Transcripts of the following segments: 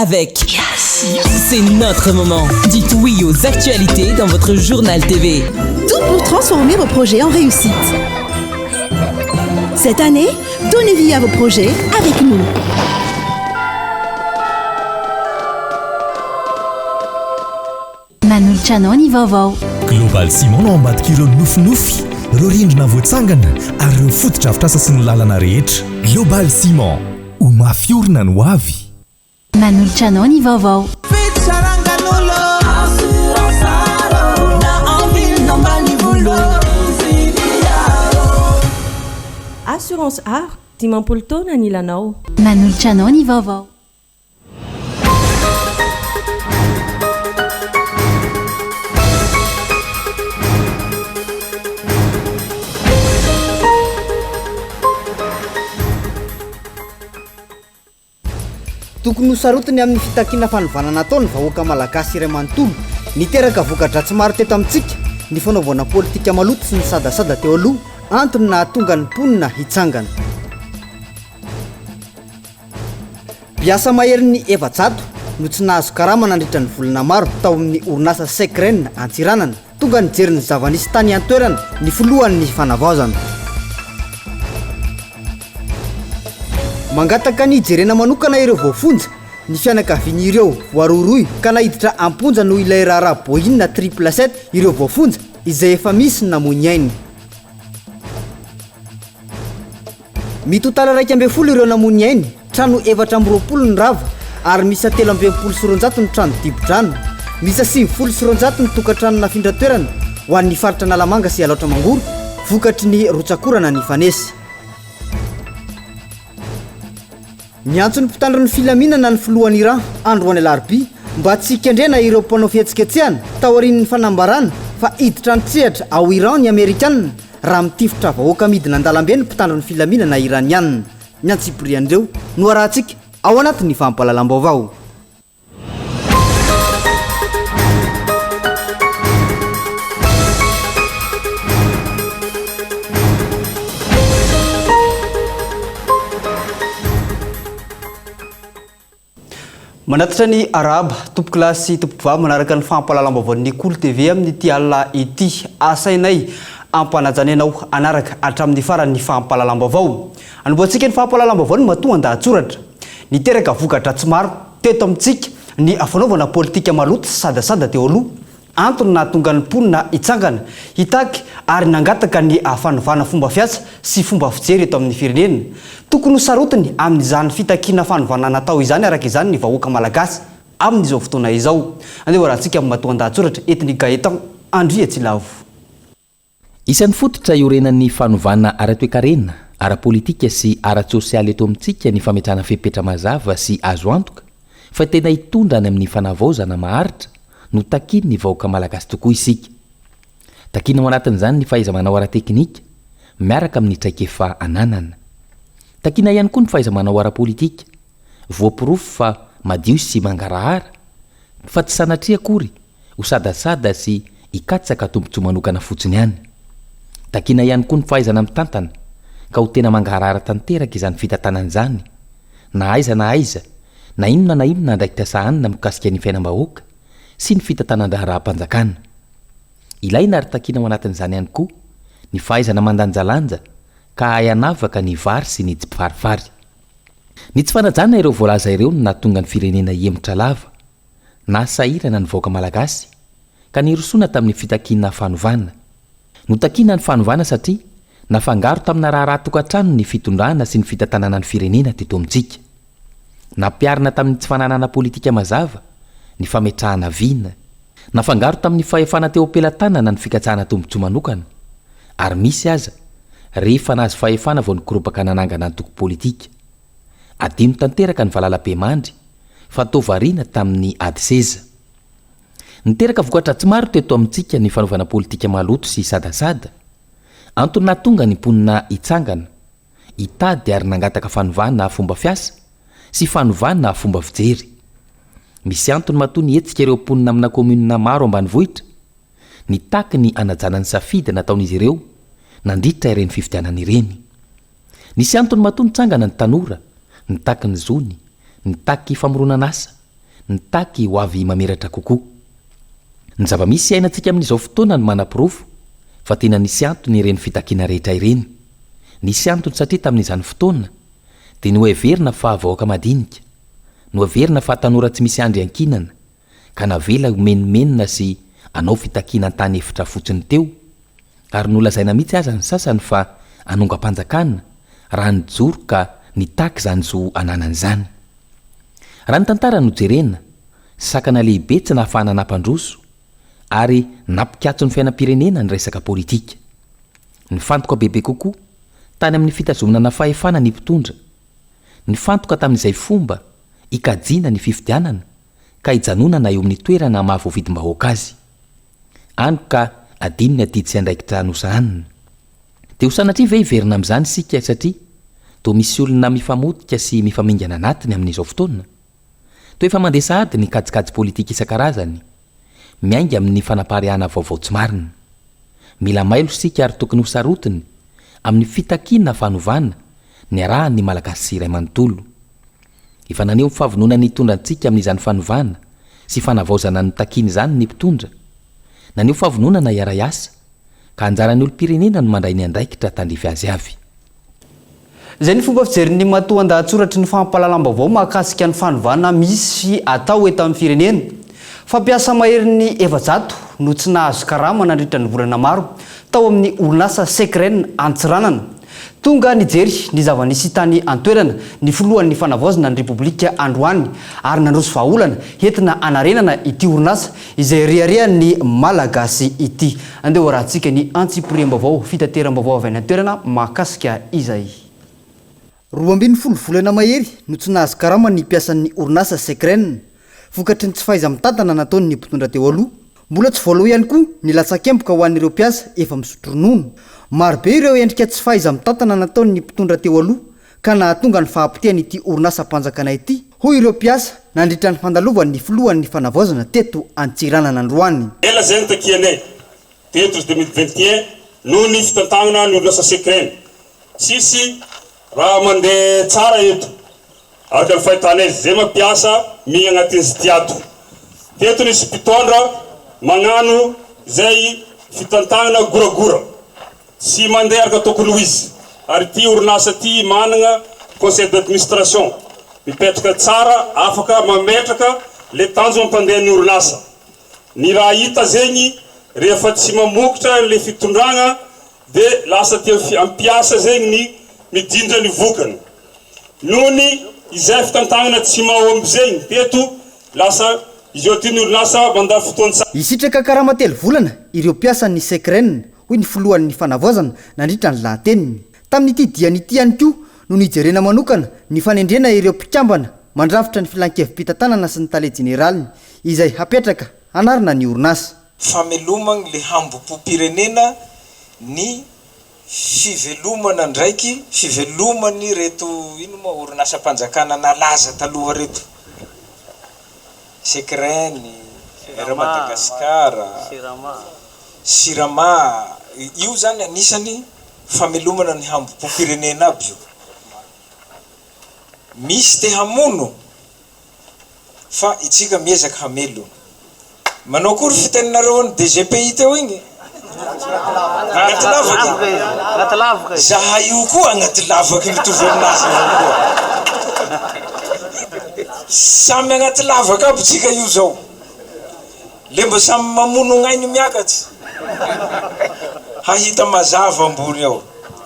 Avec C'est notre moment. Dites oui aux actualités dans votre journal TV. Tout pour transformer vos projets en réussite. Cette année, donnez vie à vos projets avec nous. Manolotra anao ny vaovao. Global Ciment no ao ambadik'ireo nofinofy, ireo rindrina voatsangana ary ireo fotodrafitrasa sy ny lalana rehetra. Global Ciment, ho mafy orina ny ho avy. Manolotra anao ny vaovao. Assurance Aro, 50 taona anilanao. Manolotra anao ny vaovao. Tokony ho sarotiny amin'ny fitakiana fanovana natao ny vahoaka malagasy iray manontolo. Niteraka voka-dratsy maro teto amintsika ny fanaovana politika maloto sy ny sadasada teo aloha, antony nahatonga ny mponina hitsangana. Mpiasa maherin'ny 400 no tsy nahazo karama nandritra ny volana maro tao amin'ny orinasa Secren Antsiranana. Tonga nijery ny zava-nisy tany an-toerana ny filohan'ny fanavaozana. Mangataka ny hijerena manokana ireo voafonja ny fianakavian'ireo voarohirohy ka naiditra am-ponja noho ilay raharaha Boeing triple sept ireo voafonja izay efa misy namoy ny ainy. Mitotaly 11 ireo namoy ny ainy, trano 24 ny rava ary miisa 263 ny trano dibo-drano. Miisa 290 ny tokantrano nafindra toerana ho an'ny faritra Analamanga sy Alaotra Mangoro vokatry ny rotsak'orana nifanesy. Niantso ny mpitandro ny filaminana ny filohan'i Iran androany alarobia mba tsy hikendrena ireo mpanao fihetsiketsehana taorian'ny fanambarana fa hiditra an-tsehatra ao Iran ny Amerikana raha mitifitra vahoaka midina an-dalambe ny mpitandro ny filaminana Iraniana. Ny antsipirian'ireo no arahantsika ao anatin'ny fampahalalam-baovao. Manatitra ny arahaba, tompokolahy sy tompokovavy manaraka ny fampahalalam-baovaon'ny Kolo TV amin'ity alina ity. Asainay ampanajana ianao hanaraka hatramin'ny farany ny fampahalalam-baovao. Anombohantsika ny fampahalalam-baovao ny matoandahatsoratra. Niteraka voka-dratsy maro teto amintsika ny fanaovana politika maloto sy sadasada teo aloha, antony nahatonga ny mponina hitsangana, hitaky ary nangataka ny fanovana fomba fiasa sy fomba fijery eto amin'ny firenena. Tokony ho sarotiny amin'izany fitakiana fanovana natao izany araka izany ny vahoaka malagasy amin'izao fotoana izao. Andeha hoarahantsika amin'ny matoandahatsoratra entin'i Gaëtan Andriatsilavo. Isan'ny fototra iorenan'ny fanovana ara-toekarena, ara-politika sy ara-tsosialy eto amintsika ny fametrahana fepetra mazava sy azo antoka fa tena hitondra any amin'ny fanavaozana maharitra no takian'ny vahoaka malagasy tokoa isika. Takiana ao anatin'izany ny fahaiza-manao ara-teknika miaraka amin'ny traikefa ananana. Takiana ihany koa ny fahaiza-manao ara-politika, voaporofo fa madio sy mangarahara fa tsy sanatria akory ho sadasada sy hikatsaka tombontsoa manokana fotsiny ihany. Takiana ihany koa ny fahaizana mitantana ka ho tena mangarahara tanteraka izany fitantanana izany, na aiza na aiza, na inona na inona andraikitra sahanina mikasika ny fiainam-bahoaka sy ny fitantanan-draharaham-panjakana. Ilaina ary takiana ao anatin'izany ihany koa ny fahaizana mandanjalanja ka hahay hanavaka ny vary sy ny tsiparifary. Ny tsy fanajana ireo voalaza ireo no nahatonga ny firenena hihemotra lava na sahirana ny vahoaka malagasy ka nirosoana tamin'ny fitakiana fanovana. Notakiana ny fanovana satria nafangaro tamina raharaha tokantrano ny fitondrana sy ny fitantanana ny firenena teto amintsika. Nampiharina tamin'ny tsy fananana politika mazava ny fametrahana vina. Nafangaro tamin'ny fahefana teo am-pelatanana ny fikatsahana tombontsoa manokana ary misy aza rehefa nahazo fahefana vao nikoropaka nanangana antoko politika. Adino tanteraka ny valalabemandry fa toa variana tamin'ny ady seza. Niteraka voka-dratsy maro teto amintsika ny fanaovana politika maloto sy sadasada, antony nahatonga ny mponina hitsangana, hitady ary nangataka fanovana fomba fiasa sy fanovana fomba fijery. Misy antony matoa nihetsika ireo mponina amina kaominina maro ambanivohitra, nitaky ny hanajana ny safidy nataon'izy ireo nandritra ireny fifidianana ireny. Nisy antony matoa nitsangana ny tanora, nitaky ny zony, nitaky famoronan'asa. nitaky ho avy mamiratra kokoa. Ny zava-misy iainantsika amin'izao fotoana no manaporofo fa tena nisy antony ireny fitakiana rehetra ireny. Nisy antony satria tamin'izany fotoana dia noheverina fa vahoaka madinika, noheverina fa tanora tsy misy andry iankinana ka navela himenomenona sy hanao fitakiana an-tany efitra fotsiny teo ary nolazaina mihitsy aza ny sasany fa hanongam-panjakana raha nijoro ka nitaky izany zo ananany izany. Raha ny tantara no jerena, sakana lehibe tsy nahafahana nampandroso ary nampikatso ny fiainam-pirenena ny resaka politika. Nifantoka bebe kokoa tany amin'ny fitazomana fahefana ny mpitondra. Nifantoka tamin'izay fomba hikajiana ny fifidianana ka hijanonana eo amin'ny toerana maha voafidim-bahoaka azy. Any ka adino ny adidy sy andraikitra nosahanina. Dia ho sanatria ve hiverina amin'izany isika satria toa misy olona mifamotika sy mifamingana anatiny amin'izao fotoana? Toa efa mandeha sahady ny kajikajy politika isan-karazany, miainga amin'ny fanapariahana vaovao tsy marina. Mila mailo isika ary tokony ho sarotiny amin'ny fitakiana fanovana niarahan'ny Malagasy iray manontolo. Efa naneho ny fahavononany hitondra antsika amin'izany fanovana sy fanavaozana notakiany izany ny mpitondra. Naneho fahavononana hiara-hiasa, ka anjaran'ny olom-pirenena no mandray ny andraikitra tandrify azy avy. Izay ny fomba fijerin'ny matoandahatsoratry ny fampahalalam-baovao mahakasika ny fanovana misy atao eto amin'ny firenena. Fampiasa maherin'ny 400 no tsy nahazo karama nandritra ny volana maro tao amin'ny orinasa Secren Antsiranana. Tonga nijery ny zava-nisy tany an-toerana ny filohan'ny Fanavaozana ny Repoblika androany ary nandroso vahaolana entina hanarenana ity orinasa izay reharehan'ny Malagasy ity. Andeha hoarahantsika ny antsipiriam-baovao fitateram-baovao avy any an-toerana mahakasika izay. 12 volana mahery no tsy nahazo karama ny mpiasan'ny orinasa Secren, vokatry ny tsy fahaiza-mitantana nataon'ny mpitondra teo aloha. Mbola tsy voaloa ihany koa ny latsakemboka ho an'ireo mpiasa efa misotro ronono. Marobe ireo endrika tsy fahaiza-mitantana nataon'ny mpitondra teo aloha ka nahatonga ny fahapotehan'ity orinasam-panjakana ity, hoy ireo mpiasa nandritra ny fandalovan'ny filohan'ny fanavaozana teto Antsiranana androany. Ela zay nitakianay teto 2021 noho ny fitantagnana ny orinasa Secren. Tsisy raha mandeha tsara eto araka ny fahitanay ze mampiasa mi agnatin'izy ty ato. Teto nisy mpitondra magnano zay fitantagnana goragora tsy mandeha araka tokony ho izy ary ity orinasa ty managna conseil d'administration mipetraka tsara afaka mametraka le tanjona mampandeha ny orinasa. Ny raha hita zegny rehefa tsy mamokatra le fitondragna de lasa aty ampiasa zegny ny midindra ny vokany. Nony izay fitantagnana tsy mahomby zegny teto lasa izao ty ny orinasa mandany fotoan-tsa. Hisitraka karama telo volana ireo mpiasan'ny Secren, hoy ny filohan'ny Fanavaozana nandritra ny lahateniny. Tamin'ity diany ity ihany koa no nijerena manokana ny fanendrena ireo mpikambana mandrafitra ny filankevi-pitantanana sy ny tale jeneraliny izay hapetraka hanarina ny orinasa. Famelomagny le hambom-pom-pirenena ny fivelomana ndraiky fivelomany reto ino moa orinasam-panjakana nalaza taloha reto, Secren, Air Madagascar, Sirama, io zany anisany famelomana ny hambom-pom-pirenena aby io. Misy te hamono fa itsika miezaka hamelona. Manao akory fiteninareo an'i DGPI teo igny? Agnaty lavaky? Zahay io koa agnaty lavaky mitovy aminazy avao koa. Samy agnaty lavaka aby tsika io zao. Le mba samy mamono gnainy miakatsy hahita mazava ambony ao.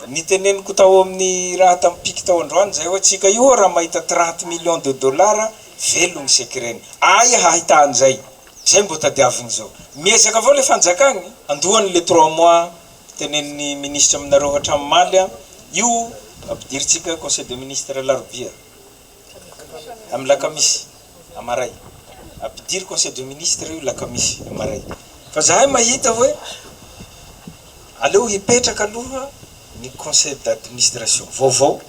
Niteneniko tao amin'ny raha tamin'ny pic tao androany zay hoe tsika io raha mahita 30 millions de dollars velogny secret-ny. Aia hahita an'izay? Zay mbô tadiaviny zao. Miezaka avao le fanjakagny andohany le trois mois tenenin'ny ministre aminareo hatramin'ny maly io ampidirintsika conseil de ministre alarobia. Amin'ny lakamisy amaray. Ampidiro conseil de ministre io lakamisy amaray. Fa zahay mahita hoe aleo hipetraka aloha ny conseil d'administration vaovao.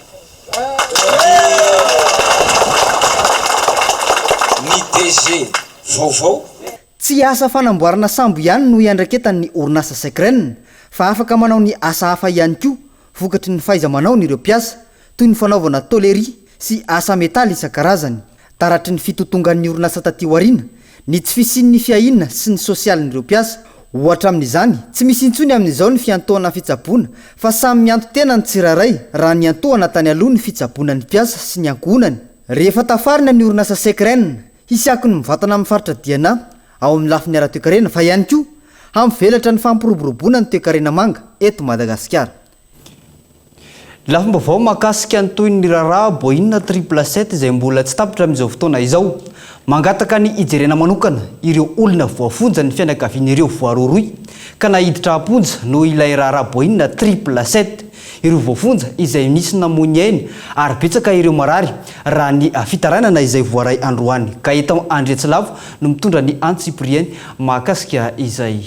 Ny DG vaovao. Tsy asa fanamboarana sambo ihany no iandraiketan'ny orinasa Secren fa afaka manao ny asa hafa ihany koa vokatry ny fahaiza-manaon'ireo mpiasa. toy ny fanaovana tôlerie sy asa metaly isan-karazany. Taratry ny fitotongan'ny orinasa taty aoriana ny tsy fisian'ny fiahiana sy ny sosialin'ireo mpiasa. Ohatra amin'izany, tsy misy intsony amin'izao ny fiantohana fitsaboana fa samy mianto-tena ny tsirairay raha niantohana tany aloha ny fitsaboana ny mpiasa sy ny ankohonany. Rehefa tafarina ny orinasa Secren, hisy akony mivantana amin'ny faritra Diana ao amin'ny lafiny ara-toekarena fa ihany koa hampivelatra ny fampiroboroboana ny toekarena manga eto Madagasikara. Lafim-baovao mahakasika ny tohin'ny raharaha Boeing triple sept izay mbola tsy tapitra amin'izao fotoana izao. Mangataka ny hijerena manokana ireo olona voafonja ny fianakavian'ireo voarohirohy ka naiditra am-ponja noho ilay raharaha Boeing triple sept. Ireo voafonja izay nisy namoy ny ainy ary betsaka ireo marary raha ny fitarainana izay voaray androany. Gaëtan Andriatsilavo no mitondra ny antsipiriany mahakasika izay.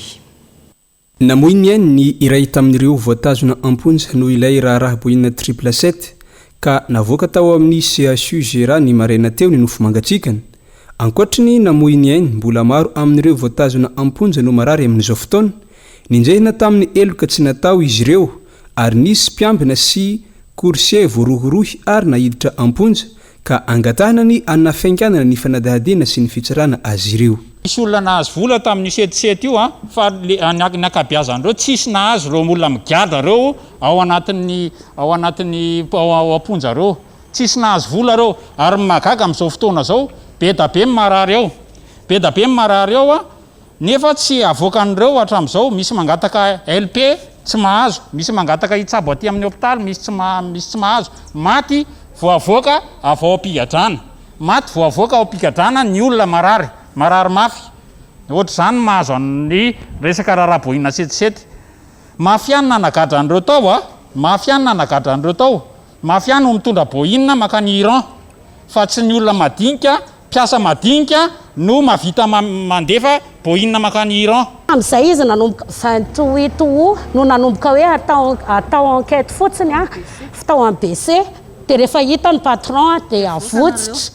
Namoy ny ainy ny iray tamin'ireo voatazona am-ponja noho ilay raharaha Boeing triple sept, ka navoaka tao amin'ny CHU Hjra ny maraina teo ny nofo mangatsiakany. Ankoatry ny namoy ny ainy, mbola maro amin'ireo voatazona am-ponja no marary amin'izao fotoana. Nenjehina tamin'ny heloka tsy natao izy ireo, ary nisy mpiambina sy coursier voarohirohy ary naiditra am-ponja, ka angatahana ny hanafainganana ny fanadihadiana sy ny fitsarana azy ireo. Nisy olona nahazo vola tamin'io setisety io an, fa le ny ankabiazan'ireo tsisy nahazo ireo olona migadra ireo ao anatin'ny ao anatin'ny ao am-ponja ireo. Tsisy nahazo vola ireo. Ary ny mahagaga amin'izao fotoana izao, be da be ny marary ao. Be da be ny marary ao an, Nefa tsy avoakan'ireo hatramin'izao, misy mangataka LP tsy mahazo, misy mangataka hitsabo aty amin'ny hopitaly misy tsy misy tsy mahazo, maty vao avoaka avy ao am-pigadrana, maty vao avoaka ao am-pigadrana ny olona marary, marary mafy, ohatr'izany ny mahazo an'ny resaka raharaha Boina setisety. Mafy ihany nanagadra an'ireo tao a! Mafy ihany nanagadra an'ireo tao. Mafy ihany no mitondra Boina mankany Iran, fa tsy ny olona madinika Mpiasa madinika no mahavita mandefa Boeing mankany Iran. Tamin'izay izy nanomboka 28 août no nanomboka hoe atao atao enquête fotsiny an, tao amin'ny BC, dia rehefa hita ny patron dia avotsitra,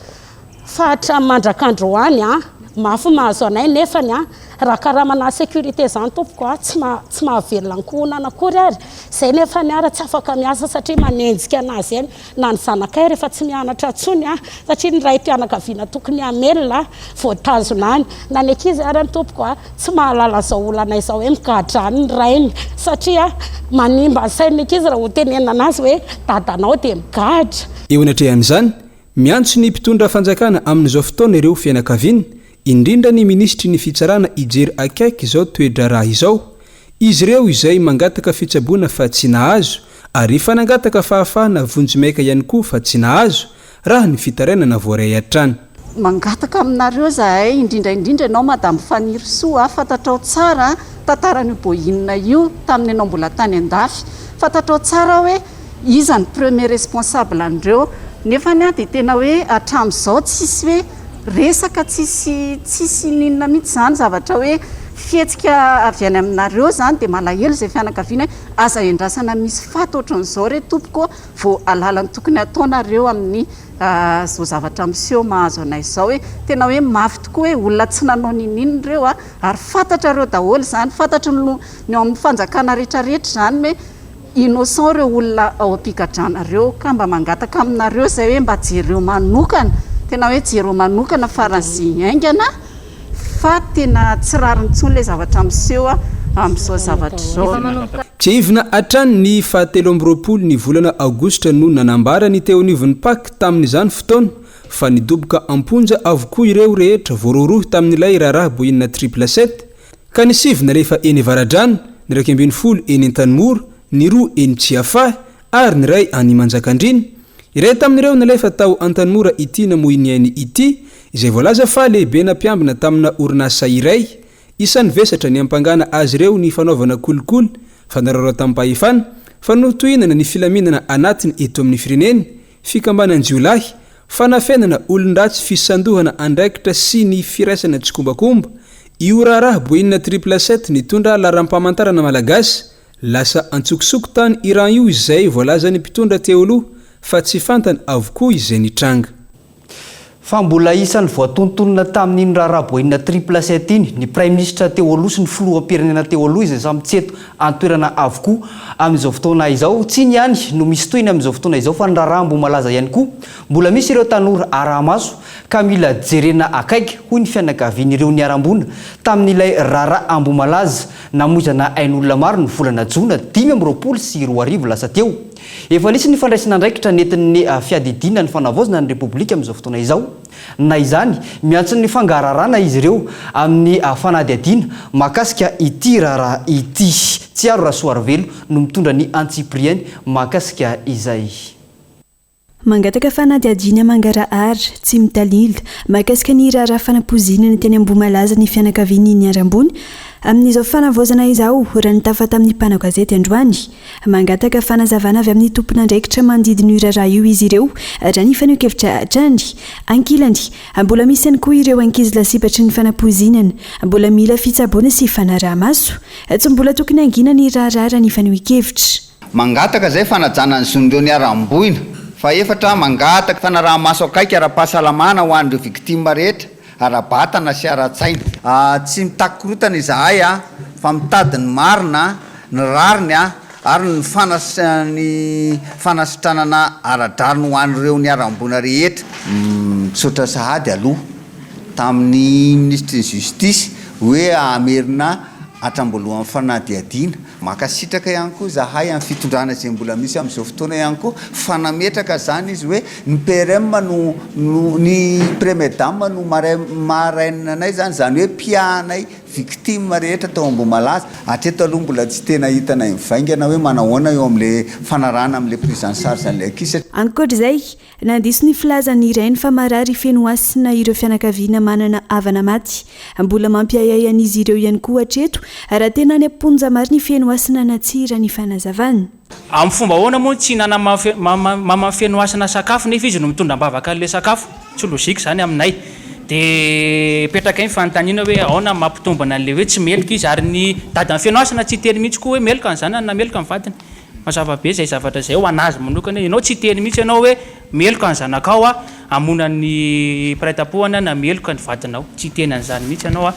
fa hatramin'ny mandrak'androany an, mafy mahazo anay nefany an, raha karamana sécurité izany tompoko an, tsy maha tsy mahavelona ankohonana akory ary, izay nefany ary tsy afaka miasa satria manenjika anazy eny. na ny zanakay rehefa tsy mianatra intsony an, satria ny raim-pianakaviana tokony hamelona voatazona any, na ny ankizy ary an tompoko an, tsy mahalala izao olana izao hoe migadra any ny rainy, satria manimba ny sain'ny ankizy raha hotenenana azy hoe dadanao dia migadra. Eo anatrehan'izany, miantso ny mpitondra fanjakana amin'izao fotoana ireo fianakaviana, indrindra ny minisitry ny fitsarana hijery akaiky izao toe-draharaha izao, Izy ireo izay mangataka fitsaboana fa tsy nahazo, ary efa nangataka fahafahana vonjimaika ihany koa fa tsy nahazo, raha ny fitarainana voaray hatrany. Mangataka aminareo zahay, indrindra indrindra ianao Madame Fanirisoa, fantatrao tsara tantaran'io Boeing io tamin'ny ianao mbola tany andafy, fantatrao tsara hoe iza ny premier responsable an'ireo, nefany dia tena hoe hatramin'izao tsisy hoe Resaka tsisy tsisy ininona mihitsy zany zavatra hoe fihetsika avy any aminareo zany dia malahelo izay fianakaviana hoe aza endrasana misy faty ohatran'izao re tompoko vao alala ny tokony ataonareo amin'ny zao zavatra miseho mahazo anay izao hoe tena hoe mafy tokoa hoe olona tsy nanao nininona ireo a ary fantatrareo daholo izany fantatry ny ny ao amin'ny fanjakana rehetrarehetra izany hoe Innocent reo olona ao am-pigadrana reo ka mba mangataka aminareo zay hoe mba jereo manokana, tena hoe jereo manokana faran'izay haingana fa tena tsy rariny intsony le zavatra miseho amin'izao zavatra izao. Tsiahivina hatrany ny faha 23 ny volana aogositra no nanambara ny teo anivon'ny Pac tamin'izany fotoana fa nidoboka am-ponja avokoa ireo rehetra voarohirohy tamin'ilay raharaha Boeing triple sept Ka ny sivy nalefa eny Avaradrano, ny 11 eny Antanimora, ny roa eny Tsiafahy ary ny iray any Manjakandriana. Iray tamin'ireo nalefa tao Antanimora ity namoy ny ainy ity, izay voalaza fa lehibena mpiambina tamina orinasa iray. Isan'ny vesatra niampangana azy ireo ny fanaovana kolikoly, fanararaotam-pahefana, fanohintohinana ny filaminana anatiny eto amin'ny firenena, fikambanan-jiolahy, fanafenana olon-dratsy fisandohana andraikitra sy ny firaisana tsikombakomba, io raharaha Boeing triple sept nitondra laharam-pamantarana malagasy lasa antsokosoko tany Iran io izay voalazan'ny mpitondra teo aloha fa tsy fantany avokoa izay nitranga. Fa mbola isan'ny voatonontonona tamin'iny raharaha Boina Triple Sept iny ny Praiminisitra teo aloha sy ny Filoham-pirenena teo aloha izay samy tsy eto an-toerana avokoa amin'izao fotoana izao. Tsy iny ihany no misy tohiny amin'izao fotoana izao fa ny raharaha Ambohimalaza ihany koa mbola misy ireo tanora araha-maso ka mila jerena akaiky hoy ny fianakavian'ireo niharam-boina tamin'ilay raharaha Ambohimalaza namoizana ain'olona maro ny volana jona 2025 lasa teo. Efa nisy ny fandraisana andraikitra nentin'ny fiadidiana ny fanavaozana ny Repoblika amin'izao fotoana izao. Na izany, miantso ny fangahararana izy ireo amin'ny fanadihadiana mahakasika ity raharaha ity. Tsiaro Rasoarivelo no mitondra ny antsipiriany mahakasika izay. Mangataka fanadihadiana mangarahara, tsy mitanila, mahakasika ny raharaha fanapoizinana teny Ambohimalaza ny fianakavian'ny niharam-boina amin'izao fanavaozana izao, raha nitafa tamin'ny mpanao gazety androany. Mangataka fanazavana avy amin'ny tompon'andraikitra manodidina io raharaha io izy ireo, raha ny fanehoan-kevitra hatrany. Ankilany, mbola misy ihany koa ireo ankizy lasibatry ny fanapoizinana, mbola mila fitsaboana sy fanaraha-maso. Tsy mbola tokony hangina ny raharaha raha ny fanehoan-kevitra. Mangataka izay fanajana ny zon'ireo niharam-boina. Fahefatra, mangataka fanaraha-maso akaiky ara-pahasalamana ho an'ireo victimes rehetra, ara-batana sy ara-tsaina. Tsy mitaky korontana izahay fa mitady ny marina, ny rariny ary ny ny fanasitranana ara-drariny ho an'ireo niharam-boina rehetra. Misaotra sahady aloha tamin'ny minisitry ny Justice hoe hamerina hatram-boalohan'ny fanadihadiana. Mankasitraka ihany koa izahay amin'ny fitondrana izay mbola misy amin'izao fotoana ihany koa fa nametraka izany izy hoe ny PRM no no ny première dame no marai- marraine anay izany, izany hoe mpiahanay victime rehetra tao Ambohimalaza. Hatreto aloha mbola tsy tena hitanay mivaingana hoe manahoana eo amin'ilay fanarahana amin'ilay prise en charge an'ilay ankizy. Ankoatra izay, Nandiso ny filazan'ny rainy fa marary feno hasina ireo fianakaviana manana havana maty. Mbola mampiahiahy an'izy ireo ihany koa hatreto raha tena any am-ponja marina i Fenohasina na tsia raha ny fanazavana. Amin'ny fomba ahoana moa no tsy hihinana maman'i Fenohasina sakafo nefa izy no mitondra am-bavaka an'ilay sakafo? Tsy logique izany aminay. Dia apetrakay ny fanontaniana hoe ahoana ny mampitombina an'ilay hoe tsy meloka izy? Ary ny dadan'i Fenohasina tsy hiteny mihitsy koa hoe meloka ny zanany na meloka ny vadiny. Mazava be izay zavatra izay ho an'azy manokana hoe ianao tsy hiteny mihitsy ianao hoe meloka ny zanakao aho hamono ny mpiray tampohana na meloka ny vadinao. Tsy hiteny an'izany mihitsy ianao aho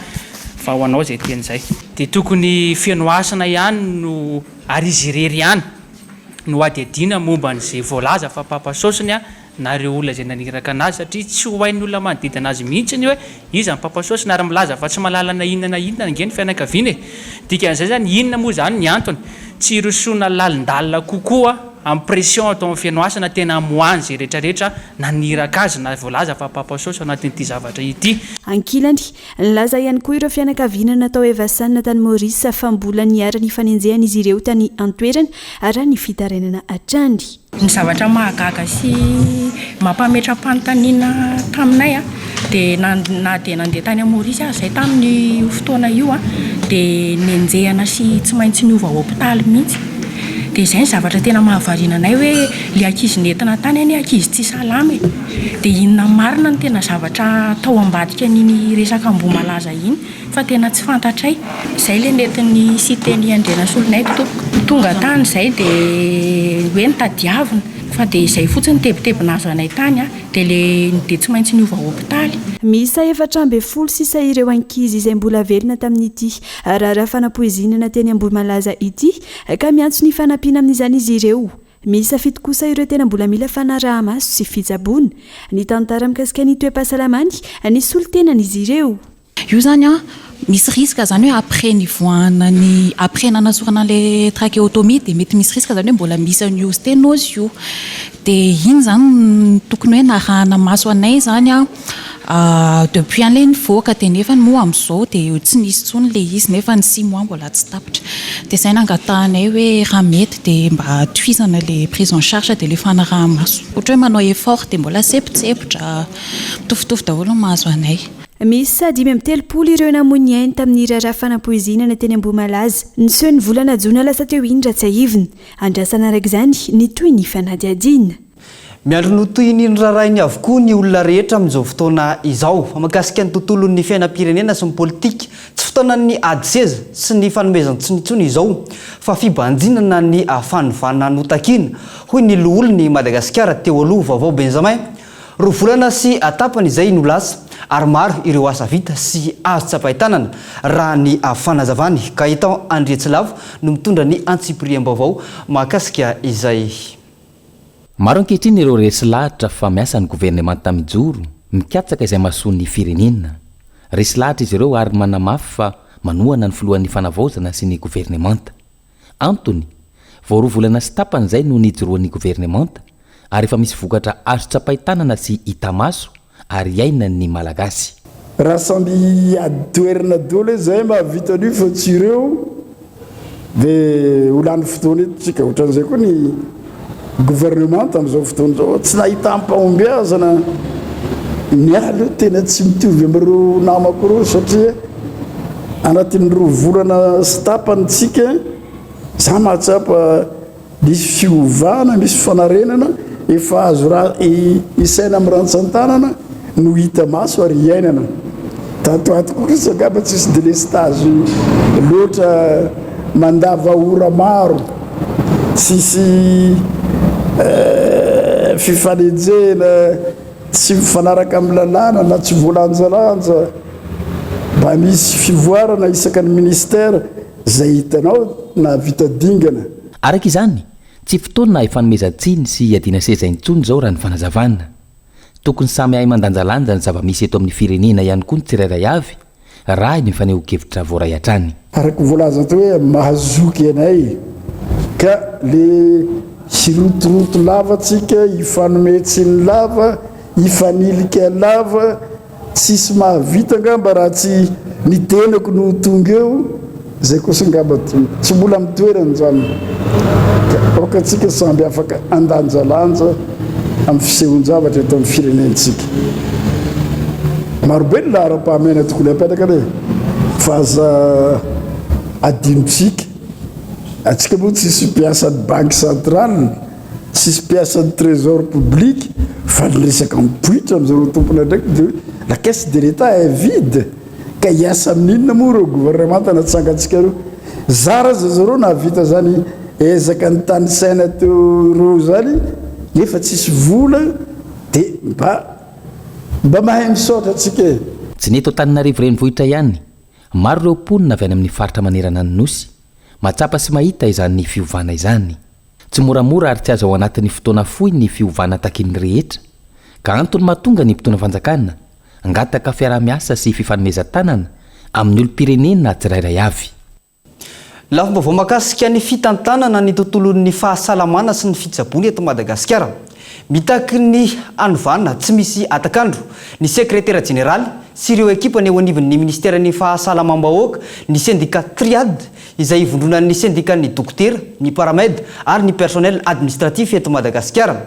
fa ho anao izay teny izay. Dia tokony feno hasina ihany no ary izy irery ihany no hadihadiana momba an'izay voalaza fa papa saosiny na ireo olona izay naniraka anazy satria tsy ho hain'ny olona manodidina azy mihitsy ny hoe iza ny papa saosy ary milaza fa tsy mahalala na inona na inona ange ny fianakaviana e! Dikan'izay izany inona moa izany ny antony tsy hirosoana lalindalina kokoa amin'ny pression atao amin'ny fenoasana tena hamoahany izay rehetra rehetra naniraka azy na voalaza fa papa saosy ao anatin'ity zavatra ity. Ankilany, nilaza ihany koa ireo fianakaviana natao Evasan tany Maurice fa mbola niharan'ny fanenjehana izy ireo tany an-toerana raha ny fitarainana hatrany. Ny zavatra mahagaga sy mampametra-panontaniana taminay dia na dia nandeha tany Maurice aza izahay tamin'io fotoana io dia nenjehina sy tsy maintsy niova hopitaly mihitsy. Dia izay ny zavatra tena mahavariana anay hoe ilay ankizy nentina tany anie ankizy tsy salama e! Dia inona marina no tena zavatra tao ambadika an'iny resaka Ambohimalaza iny? Fa tena tsy fantatray. Izay ilay nentin'ny Siteny Andrianasoloniaiko tompoko. Tonga tany izay dia hoe notadiavina fa dia izay fotsiny tebiteby nahazo anay tany dia ilay dia tsy maintsy niova hopitaly. Miisa 14 sisa ireo ankizy izay mbola velona tamin'ity raharaha fanapoizinana teny Ambohimalaza ity ka miantso ny fanampiana amin'izany izy ireo. Miisa fito kosa ireo tena mbola mila fanaraha-maso sy fitsaboana. Nitantara mikasika ny toe-pahasalamany ny solontenan'izy ireo. Io zany an, misy risque zany hoe après nivoahana ny, après nanasorana an'ilay trachéotomie dia mety misy risque zany hoe mbola misy an'io sténose io. Dia iny zany no tokony hoe narahana maso anay zany an, depuis an'ilay nivoaka dia nefany moa amin'izao dia tsy nisy intsony ilay izy nefa ny six mois mbola tsy tapitra. Dia izay nangatahanay hoe raha mety dia mba tohizana ilay prise en charge dia ilay fanaraha-maso. Ohatra hoe manao effort dia mbola sempontsempotra, mitovitovy daholo ny mahazo anay. Miisa 35 ireo namoy ny ainy tamin'ny raharaha fanampoizinana teny Ambohimalaza, niseho ny volana jona lasa teo iny raha tsiahivina. Andrasana araka izany ny tohin'ny fanadihadiana. Miandry ny ho tohin'iny raharaha iny avokoa ny olona rehetra amin'izao fotoana izao. Fa mahakasika ny tontolon'ny fiainam-pirenena sy ny politika, tsy fotoanan'ny ady seza sy ny fanomezan-tsiny intsony izao fa fibanjinana ny fanovana notakiana, hoy ny loholon'i Madagasikara teo aloha, Vaovao Benjamin. Roa volana sy tapany izay no lasa ary maro ireo asa vita sy azo tsapain-tanana raha ny fanazavany. Gaëtan Andriatsilavo no mitondra ny antsipiriam-baovao mahakasika izay. Maro ankehitriny ireo resy lahatra fa miasa ny governemanta mijoro, mikatsaka izay mahasoa ny firenena. Resy lahatra izy ireo ary manamafy fa manohana ny filohan'ny fanavaozana sy ny governemanta. Antony, vao roa volana sy tapany izay no nijoroan'ny governemanta ary efa misy vokatra azo tsapain-tanana sy hita maso ary iainan'ny Malagasy. Raha samby hiady toerana daholo hoe zay mahavita an'io fa tsy ireo dia ho lany fotoana eto tsika. Ohatran'izay koa ny gouvernement amin'izao fotoana izao tsy nahitam-pahombiazana. Ny ahy aloha tena tsy mitovy amin'ireo namako ireo satria anatin'ny roa volana sy tapany tsika, za mahatsapa Misy fiovana, misy fanarenana efa azo isaina amin'ny rantsan-tanana no hita maso ary iainana. Tato ato kosa angamba tsisy délestage loatra mandava ora maro, tsisy fifanenjehana tsy mifanaraka amin'ny lalàna na tsy voalanjalanja. Mba misy fivoarana isaka ny ministère. Izay hitanao nahavita dingana. Araka izany, tsy fotoana hifanomezan-tsiny sy hiadiana seza intsony izao raha ny fanazavana. Tokony samy hahay mandanjalanja ny zava-misy eto amin'ny firenena ihany koa ny tsirairay avy, raha ny fanehoan-kevitra voaray hatrany. Araka ny voalaza teo hoe mahazoky anay ka le hirotoroto lava tsika, hifanome tsiny lava, hifanilika lava, Tsisy mahavita angamba raha tsy ny tenako no ho tonga eo, izay kosa angamba tsy mbola amin'ny toerany izany. Ka aoka antsika samby afaka handanjalanja amin'ny fisehon-javatra eto amin'ny firenentsika. Marobe ny laharam-pahamehana tokony hapetraka anie fa aza adinontsika. Antsika moa tsisy mpiasan'ny banque centrale. Tsisy mpiasan'ny trésor public fa ny resaka mipoitra amin'izareo tompon'andraikitra dia hoe la caisse de l'Etat est vide ka hiasa amin'inona moa ireo gouvernemanta natsangantsika ireo? Zara aza zareo nahavita zany ezaka nitanisaina teo ireo zany nefa tsisy vola dia mba mba mahay misaotra antsika e! Tsy ny eto Antananarivo renivohitra ihany, maro ireo mponina avy any amin'ny faritra manerana ny Nosy, mahatsapa sy mahita izany fiovana izany. Tsy moramora ary tsy azo ao anatin'ny fotoana fohy ny fiovana takian'ny rehetra, ka antony mahatonga ny mpitondra fanjakana hangataka fiaraha-miasa sy fifanomezan-tanana amin'ny olom-pirenena tsirairay avy. Lafim-baovao mahakasika ny fitantanana ny tontolon'ny fahasalamana sy ny fitsaboana eto Madagasikara. Mitaky ny hanovana tsy misy hatak'andro ny sekretera jeneraly sy ireo ekipany eo anivon'ny minisiteran'ny fahasalamam-bahoaka, ny sendika Triad izay ivondronan'ny sendikan'ny dokotera, ny paramed ary ny personnel administratif eto Madagasikara.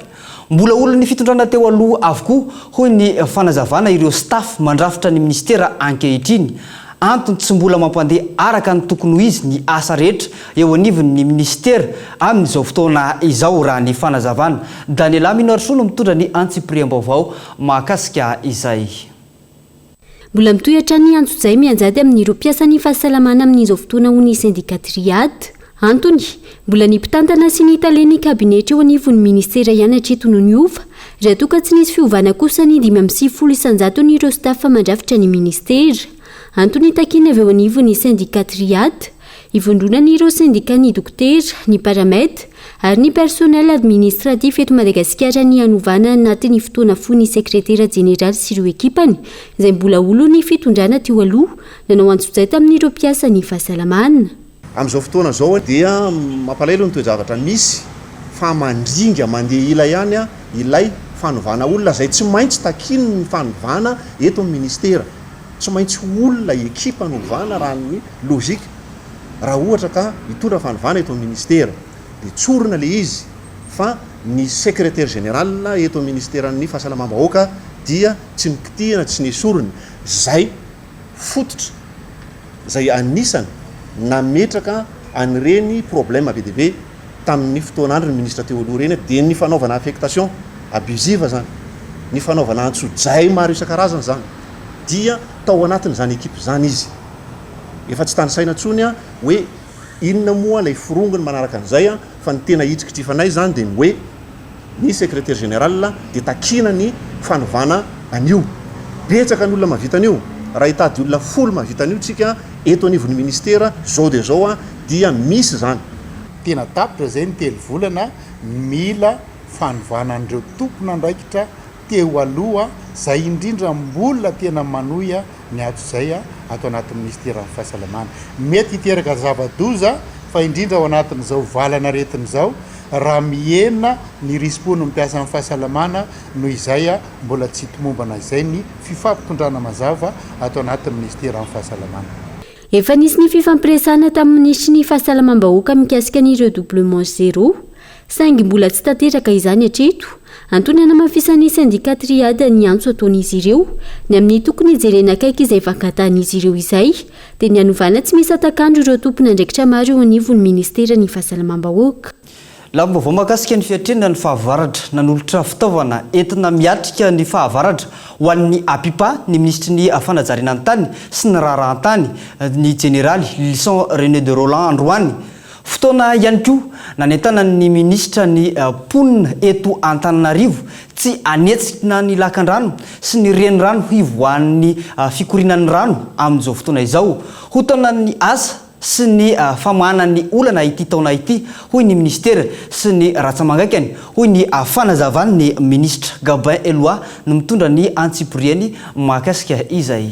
Mbola olon'ny fitondrana teo aloha avokoa, hoy ny fanazavana ireo staff mandrafitra ny minisitera ankehitriny. Antony tsy mbola mampandeha araka ny tokony ho izy ny asa rehetra eo anivon'ny minisitera amin'izao fotoana izao, raha ny fanazavana. Daniela Minoarisoa no mitondra ny antsipiriam-baovao mahakasika izay. Mbola mitohy hatrany ny antsojay mianjady amin'ireo mpiasan'ny fahasalamana amin'izao fotoana hoy ny sendika Triad. Antony, mbola ny mpitantana sy ny talen'ny kabinetra eo anivon'ny minisitera ihany hatreto no niova, raha toa ka tsy nisy fiovana kosa ny 95 isan-jaton'ireo staff mandrafitra ny minisitera. Antony takiana avy eo anivon'ny sendika Triad, Ivondronan'ireo sendikan'ny dokotera, ny Paramed ary ny personnel administratif eto Madagasikara ny hanovana anatin'ny fotoana fohy ny sekretera jeneraly sy ireo ekipany izay mbola olon'ny fitondrana teo aloha nanao antsojay tamin'ireo mpiasan'ny fahasalamana. Amin'izao fotoana izao dia mampalahelo ny toe-javatra misy fa mandringa mandeha ila ihany ilay fanovana olona izay tsy maintsy takian'ny fanovana eto amin'ny ministera. Tsy maintsy ho olona, ekipa no ovana raha ny logique. Raha ohatra ka hitondra fanovana eto amin'ny ministera dia tsorina ilay izy fa ny secretaire général eto amin'ny ministeran'ny fahasalamam-bahoaka dia tsy nokitihina, tsy nesorina. Izay fototra izay anisany nametraka an'ireny problème be dia be tamin'ny fotoan'andro ny ministra teo aloha ireny dia ny fanaovana affectation abusive izany, ny fanaovana antsojay maro isan-karazany izany dia tao anatin'izany ekipa izany izy. Efa tsy tanisaina intsony hoe inona moa ilay forongony manaraka an'izay fa ny tena hitrikitrifanay izany dia ny hoe ny secrétaire général dia takiana ny fanovana an'io. Betsaka ny olona mahavita an'io. Raha hitady olona folo mahavita an'io tsika eto anivon'ny ministera zao dia zao dia misy izany. Tena tapitra izay ny telo volana, mila fanovana an'ireo tompon'andraikitra teo aloha, izay indrindra mbola tena manohy ny hatrizay ato anatin'ny minisiteran'ny fahasalamana. Mety hiteraka zava-doza fa indrindra ao anatin'izao valan'aretina izao raha mihena ny risi-pon'ny mpiasan'ny fahasalamana noho izay mbola tsy tomombana izay ny fifampitondrana mazava ato anatin'ny minisiteran'ny fahasalamana. Efa nisy ny fifampiresahana tamin'ny minisitry ny fahasalamam-bahoaka mikasika ny redoublement zéro, saingy mbola tsy tanteraka izany hatreto. Antony hanamafisan'ny sendika Triade ny antso ataon'izy ireo, ny amin'ny tokony hijerena akaiky izay fankatahan'izy ireo izay, dia ny hanovana tsy misy hatak'andro ireo tompon'andraikitra maro eo anivon'ny ministeran'ny fahasalamam-bahoaka. Lafim-baovao mahakasika ny fiatrehana ny fahavaratra. Nanolotra fitaovana entina miatrika ny fahavaratra ho an'ny APIPA ny minisitry ny fanajariana ny tany sy ny raharahan-tany, ny jeneraly Lylison René de Rolland androany. Fotoana ihany koa nanentanan'ny minisitra ny mponina eto Antananarivo tsy hanetsika ny lakandrano sy ny renirano hivoahan'ny fikorianan'ny rano amin'izao fotoana izao. Ho taonan'ny asa sy ny famahana ny olana ity taona ity, hoy ny minisitera sy ny ratsa-mangaikany, hoy ny fanazavan'ny minisitra. Gabin Eloi no mitondra ny antsipiriany mahakasika izay.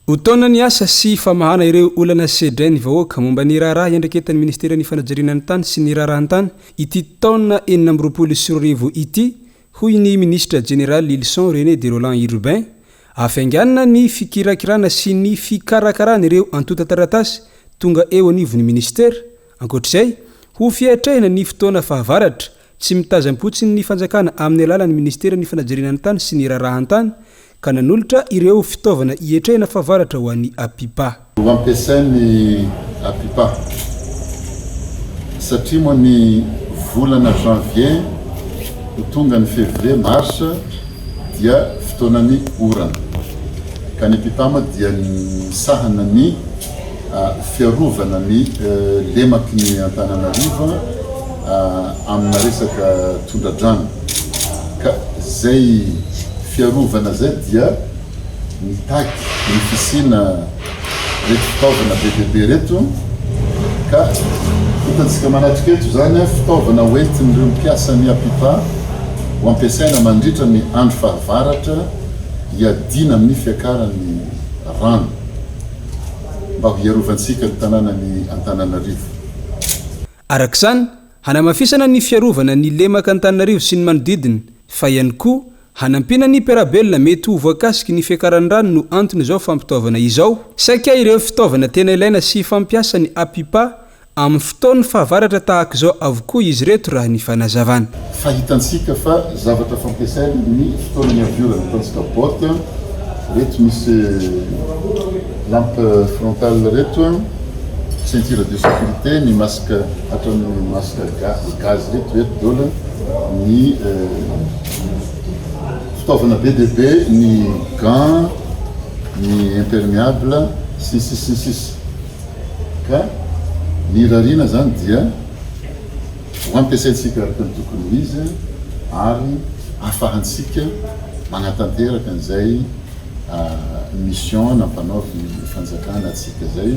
Ho taona ny asa sy famahana ireo olana sedrain'ny vahoaka momba ny raharaha iandraiketan'ny ministeran'ny fanajariana ny tany sy ny raharahan-tany ity taona 2026 ity, hoy ny minisitra jeneraly Lylison René de Rolland Urbain, Hafainganina ny fikirakirana sy ny fikarakarana ireo antontan-taratasy tonga eo anivon'ny minisitera. Ankoatra izay, ho fiatrehana ny fotoana fahavaratra, tsy mitazam-potsiny ny fanjakana amin'ny alalan'ny minisiteran'ny fanajariana ny tany sy ny raharahan-tany ka nanolotra ireo fitaovana ietrehana fahavaratra ho an'ny APIPA. Ho ampiasain'ny APIPA satria moa ny volana janvier ho tonga ny février, mars dia fotoanan'ny orana ka ny APIPA moa dia misahana ny fiarovana ny lemaky ny Antananarivo amina resaka tondra-drano ka zay fiarovana zay dia mitaky ny fisiana reto fitaovana be dia be reto ka hitantsika manatrika eto izany fitaovana hoentin'ireo mpiasan'ny APIPA ho ampiasaina mandritra ny andro fahavaratra hiadiana amin'ny fiakaran'ny rano mba ho hiarovantsika ny tanànan'i Antananarivo. Araka izany, hanamafisana ny fiarovana ny lemaka Antananarivo sy ny manodidina fa ihany koa Hanampiana ny mpiara-belona mety ho voakasiky ny fiakaran'ny rano no anton'izao fampitaovana izao. Saika ireo fitaovana tena ilaina sy fampiasan'ny APIPA amin'ny fotoan'ny fahavaratra tahaka izao avokoa izy ireto raha ny fanazavana. Fa hitantsika fa zavatra fampiasaina ny fotoana niaviorana, ataontsika botte, reto misy lampe frontale reto, ceinture de sécurité, ny masque hatramin'ny masque gaz reto eto daholo ny. Fitaovana be dia be ny gants, ny impermeable, sy ny sisa sy ny sisa. Ka ny irariana izany dia ho ampiasaintsika araka ny tokony ho izy ary ahafahantsika manatanteraka an'izay mission nampanaovin'ny fanjakana antsika izay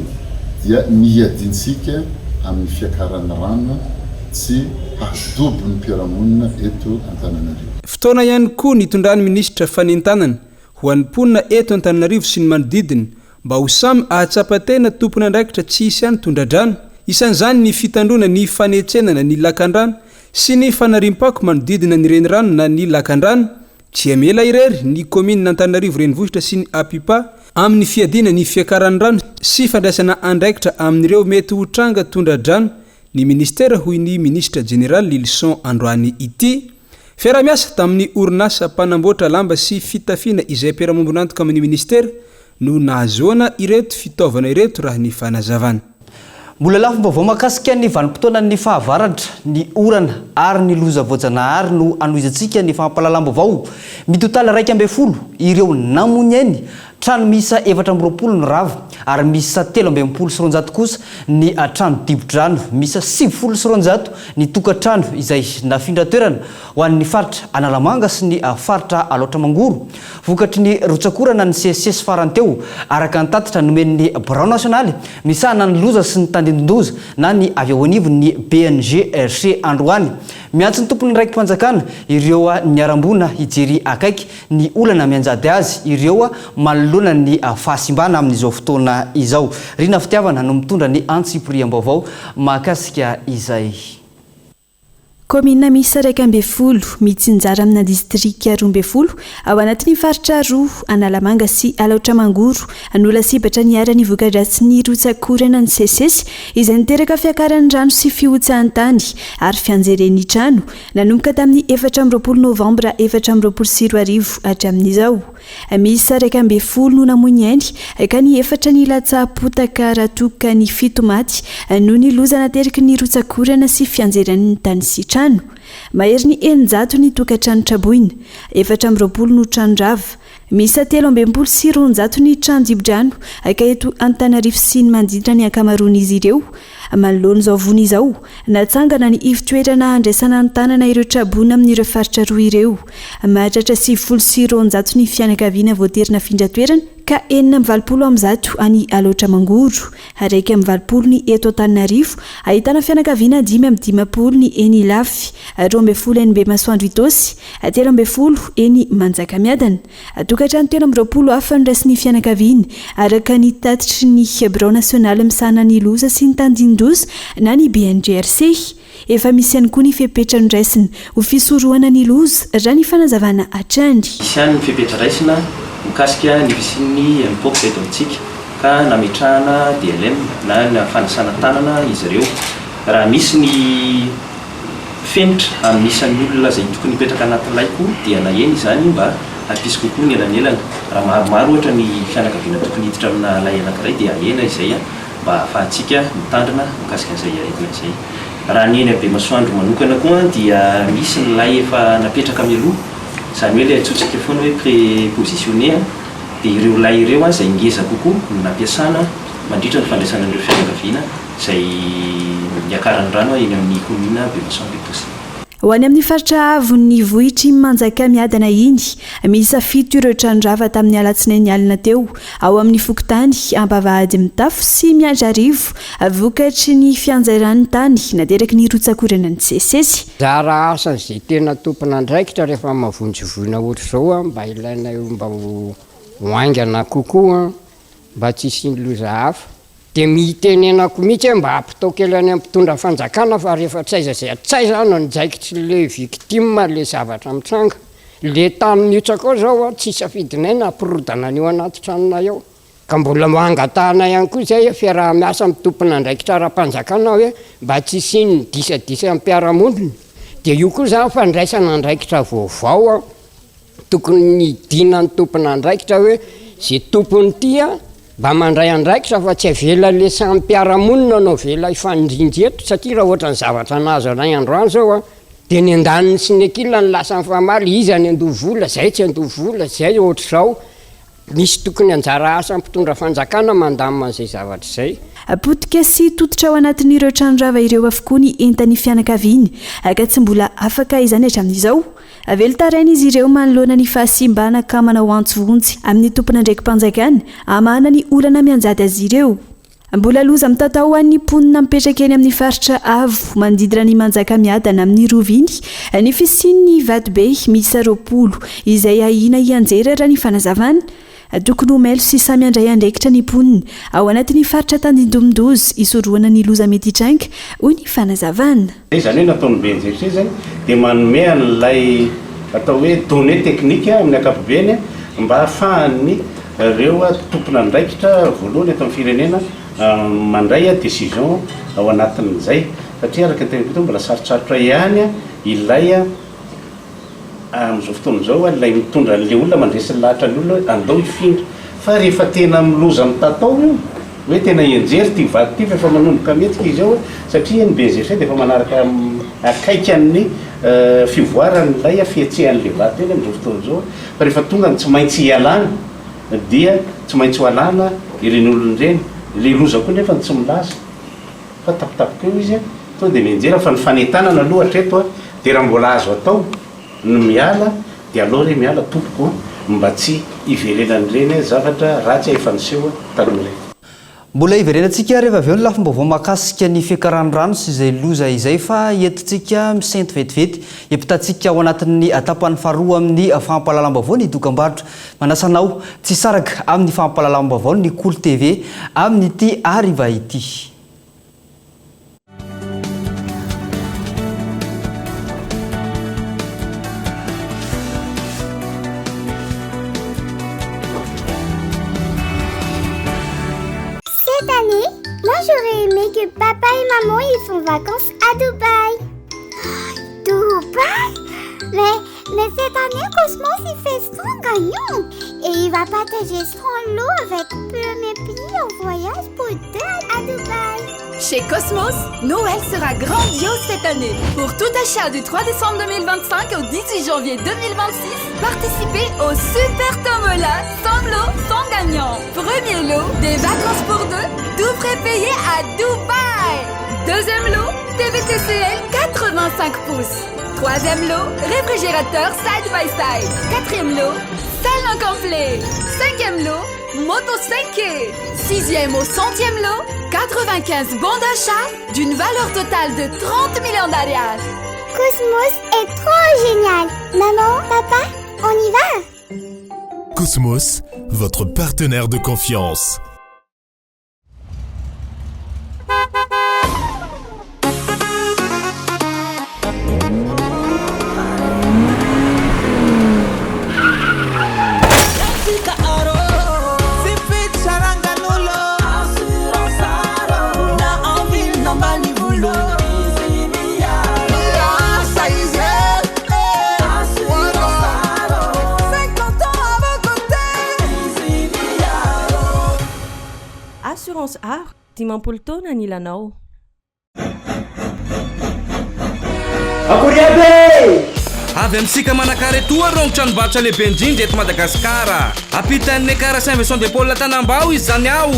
dia ny hiadiantsika amin'ny fiakaran'ny rano tsy hahadobo ny mpiara-monina eto Antananarivo. Fotoana ihany koa nitondran'ny minisitra fanentanana ho an'ny mponina eto Antananarivo sy ny manodidina mba ho samy ahatsapa tena tompon'andraikitra tsy hisy ihany tondra-drano, isan'izany ny fitandroana ny fanetsenana ny lakandrano sy ny fanariam-pako manodidina ny renirano na ny lakandrano Tsy hamela irery ny kaominina Antananarivo Renivohitra sy ny APIPA amin'ny fiadiana ny fiakaran'ny rano sy fandraisana andraikitra amin'ireo mety ho tranga tondra-drano ny minisitera hoy ny minisitra jeneraly Lylison androany ity. Fiaraha-miasa tamin'ny orinasa mpanamboatra lamba sy fitafiana izay mpiara-mombon'antoka amin'ny minisitera no nahazoana ireto fitaovana ireto raha ny fanazavana. Mbola lafim-baovao mahakasika ny vanim-potoanan'ny fahavaratra, ny orana ary ny loza voajanahary no hanohizantsika ny fampahalalam-baovao. Mitotaly 11 ireo namoy ny ainy Trano miisa 24 no rava ary miisa 263 kosa ny trano dibo-drano. Miisa 290 ny tokantrano izay nafindra toerana ho an'ny faritra Analamanga sy ny faritra Alaotra Mangoro vokatry ny rotsak'orana nisesisesy farany teo, araka ny tatitra nomen'ny Birao nasionaly misahana ny loza sy ny tandindon-doza na ny avy eo anivon'ny BNGRC androany. Miantso ny tompon'andraiki-panjakana ireo niharam-boina hijery akaiky ny olana mianjady azy ireo manoloana ny fahasimbana amin'izao fotoana izao. Rina Fitiavana no mitondra ny antsipiriam-baovao mahakasika izay. Kaominina miisa 11, mitsinjara amina distrika 12 ao anatin'ny faritra roa, Analamanga sy Alaotra Mangoro, no lasibatra niharan'ny voka-dratsin'ny rotsak'orana nisesisesy izay niteraka fiakaran'ny rano sy fihotsahan'ny tany ary fianjeren'ny trano nanomboka tamin'ny 24 novambra 2024 hatramin'izao. Miisa 11 no namoy ny ainy ka ny efatra nilatsaha-potaka raha toa ka ny fito maty noho ny loza nateraky ny rotsak'orana sy fianjeran'ny tany sy trano. Maherin'ny 600 ny tokantrano traboina, 24 no trano rava, miisa 263 ny trano dibo-drano ka eto Antananarivo sy ny manodidina ny ankamaroan'izy ireo. Manoloana izao voina izao, natsangana ny ivon-toerana handraisana an-tanana ireo traboina amin'ireo faritra roa ireo. Mahatratra 290 ny fianakaviana voatery nafindra toerana ka 186 any Alaotra Mangoro, 81 ny eto Antananarivo, ahitana fianakaviana 55 ny eny Ilafy, 12 eny Bemasoandro Itaosy, 13 eny Manjakamiadana. Tokantrano 23 hafa noraisin'ny fianakaviany, araka ny tatitry ny Birao nasionaly misahana ny loza sy ny tandindoza na ny BNGRC. Efa misy ihany koa ny fepetra noraisina ho fisorohana ny loza, raha ny fanazavana hatrany. Misy ihany ny fepetra raisina mikasika ny fisian'ny Mpox eto amintsika ka nametrahana DLM na ny fanasana tanana izy ireo. Raha misy ny fenitra amin'ny isan'ny olona izay tokony hipetraka anaty lay koa dia nahena izany mba hampisy kokoa ny elanelana. Raha maromaro ohatra ny fianakaviana tokony hiditra amina lay anankiray dia ahena izay mba hahafahantsika mitandrina mikasika an'izay aretina izay. Raha ny eny Bemasoandro manokana koa dia misy ny lay efa napetraka mialoha, izany hoe ilay antsointsika foana hoe prépositionné dia ireo lay ireo izay ngeza kokoa no nampiasana mandritra ny fandraisana an'ireo fianakaviana izay niakaran'ny rano eny amin'ny kaominina Bemasoandro Itaosy. Ho any amin'ny faritra avon'ny vohitr'i Manjakamiadana iny, miisa fito ireo trano rava tamin'ny alatsinainy alina teo, ao amin'ny fokontany Ambavahady Mitafo sy Miandrarivo, vokatry ny fianjairan'ny tany nateraky ny rotsak'orana nisesisesy. Zara asan'izay tena tompon'andraikitra rehefa mahavonjy voina ohatr'izao mba ilainay mba ho haingana kokoa mba tsy hisian'ny loza hafa. Dia mitenenako mihitsy hoe mba ampitao kely any amin'ny mpitondra fanjakana fa rehefa tsy aiza izay tsy aiza no nijaikitry le victime le zavatra mitranga. Le tany mihotsaka ao zao an, tsy safidinay na hampirodana an'io anaty tranonay ao. Ka mbola angatahanay ihany koa izay fiaraha-miasa amin'ny tompon'andraikitra ara-panjakana hoe mba tsy hisian'ny disadisa amin'ny mpiara-monina. Dia io koa izany fandraisana andraikitra vaovao an. Tokony hidinan'ny tompon'andraikitra hoe ze tompon'ity an, Mba mandray andraikitra fa tsy avela le samy mpiara-monina no avela hifanindrindry eto satria raha ohatran'ny zavatra nahazo anay androany zao an, de ny andaniny sy ny ankilany lasa mifamaly, iza ny andoa vola, zay tsy andoa vola, zay ohatr'izao, misy tokony anjara asa mpitondra fanjakana mandamina an'izay zavatra izay. Potika sy tototra ao anatin'ireo trano rava ireo avokoa ny entan'ny fianakaviany ka tsy mbola afaka izany hatramin'izao. Velon-taraina izy ireo manoloana ny fahasimbana ka manao antso vonjy amin'ny tompon'andraiki-panjakana hamahana ny olana mianjady azy ireo. Mbola loza mitatao ho an'ny mponina mipetraka eny amin'ny faritra avo manodidina an'i Manjakamiadana amin'ny Rova iny ny fisian'ny vatobe miisa 20 izay ahiana hianjera raha ny fanazavana. Tokony ho mailo sy samy handray andraikitra ny mponina ao anatin'ny faritra tandindomin-doza hisorohana ny loza mety hitranga, hoy ny fanazavana. Izany hoe nataon'ny BNGRC izany dia manome an'ilay atao hoe données techniques amin'ny ankapobeny mba ahafahan'ny ireo tompon'andraikitra voalohany eto amin'ny firenena mandray décision ao anatin'izay satria araka ny teniko teo mbola sarotsarotra ihany ilay Amin'izao fotoana izao ilay mitondra an'ilay olona mandresy lahatra ny olona hoe andao hifindra. Fa rehefa tena loza mitatao io, hoe tena hianjery ity vato ity fa efa manomboka mihetsika izy ao satria ny BNGRC dia efa manaraka akaiky an'ny fivoaran'ilay fihetsehan'ilay vato iny amin'izao fotoana izao. Fa rehefa tonga ny tsy maintsy hialana. dia tsy maintsy ho alana ireny olona ireny. Ilay loza koa nefa tsy milaza fa tampotampoka eo izy tonga dia mianjera fa ny fanentanana aloha hatreto dia raha mbola azo atao ny miala dia aleo re miala tompoko mba tsy hiverenan'ireny zavatra ratsy efa niseho taloha ireny. Mbola hiverenantsika rehefa avy eo ny lafim-baovao mahakasika ny fiakaran'ny rano sy izay loza izay fa entintsika misento vetivety hiampitantsika ao anatin'ny tapany faharoa amin'ny fampahalalam-baovao ny dokambarotra. Manasa anao tsy hisaraka amin'ny fampahalalam-baovao ny Kolo TV amin'ity hariva ity. Cette année, moi j'aurais aimé que papa et maman ils font vacances à Dubaï. Dubaï Mais, mais cette année, Cosmos il fait son gagnant et il va partager son lot avec premier pays en voyage pour deux à Dubaï. Chez Cosmos, Noël sera grandiose cette année. Pour tout achat du 3 décembre 2025 au 18 janvier 2026, participez au Super Tombola sans lot, sans gagnant. Premier lot, des vacances pour deux, tout prépayé à Dubaï. Deuxième lot, TVTCL 85 pouces. Troisième lot, réfrigérateur side by side. Quatrième lot, salon complet. Cinquième lot, moto 5 Sixième au centième lot, 95 bons d'achat d'une valeur totale de 30 millions d'ariary. Cosmos est trop génial. Maman, papa, on y va Cosmos, votre partenaire de confiance. Assurance Aro, 50 taona anilanao. Akory aby e! Avy amintsika Manakara etoa reo ny tranombarotra lehibe indrindra eto Madagasikara. Ampitan'ny Ekar Saint Vincent de Paul Tanambao izy izany ao.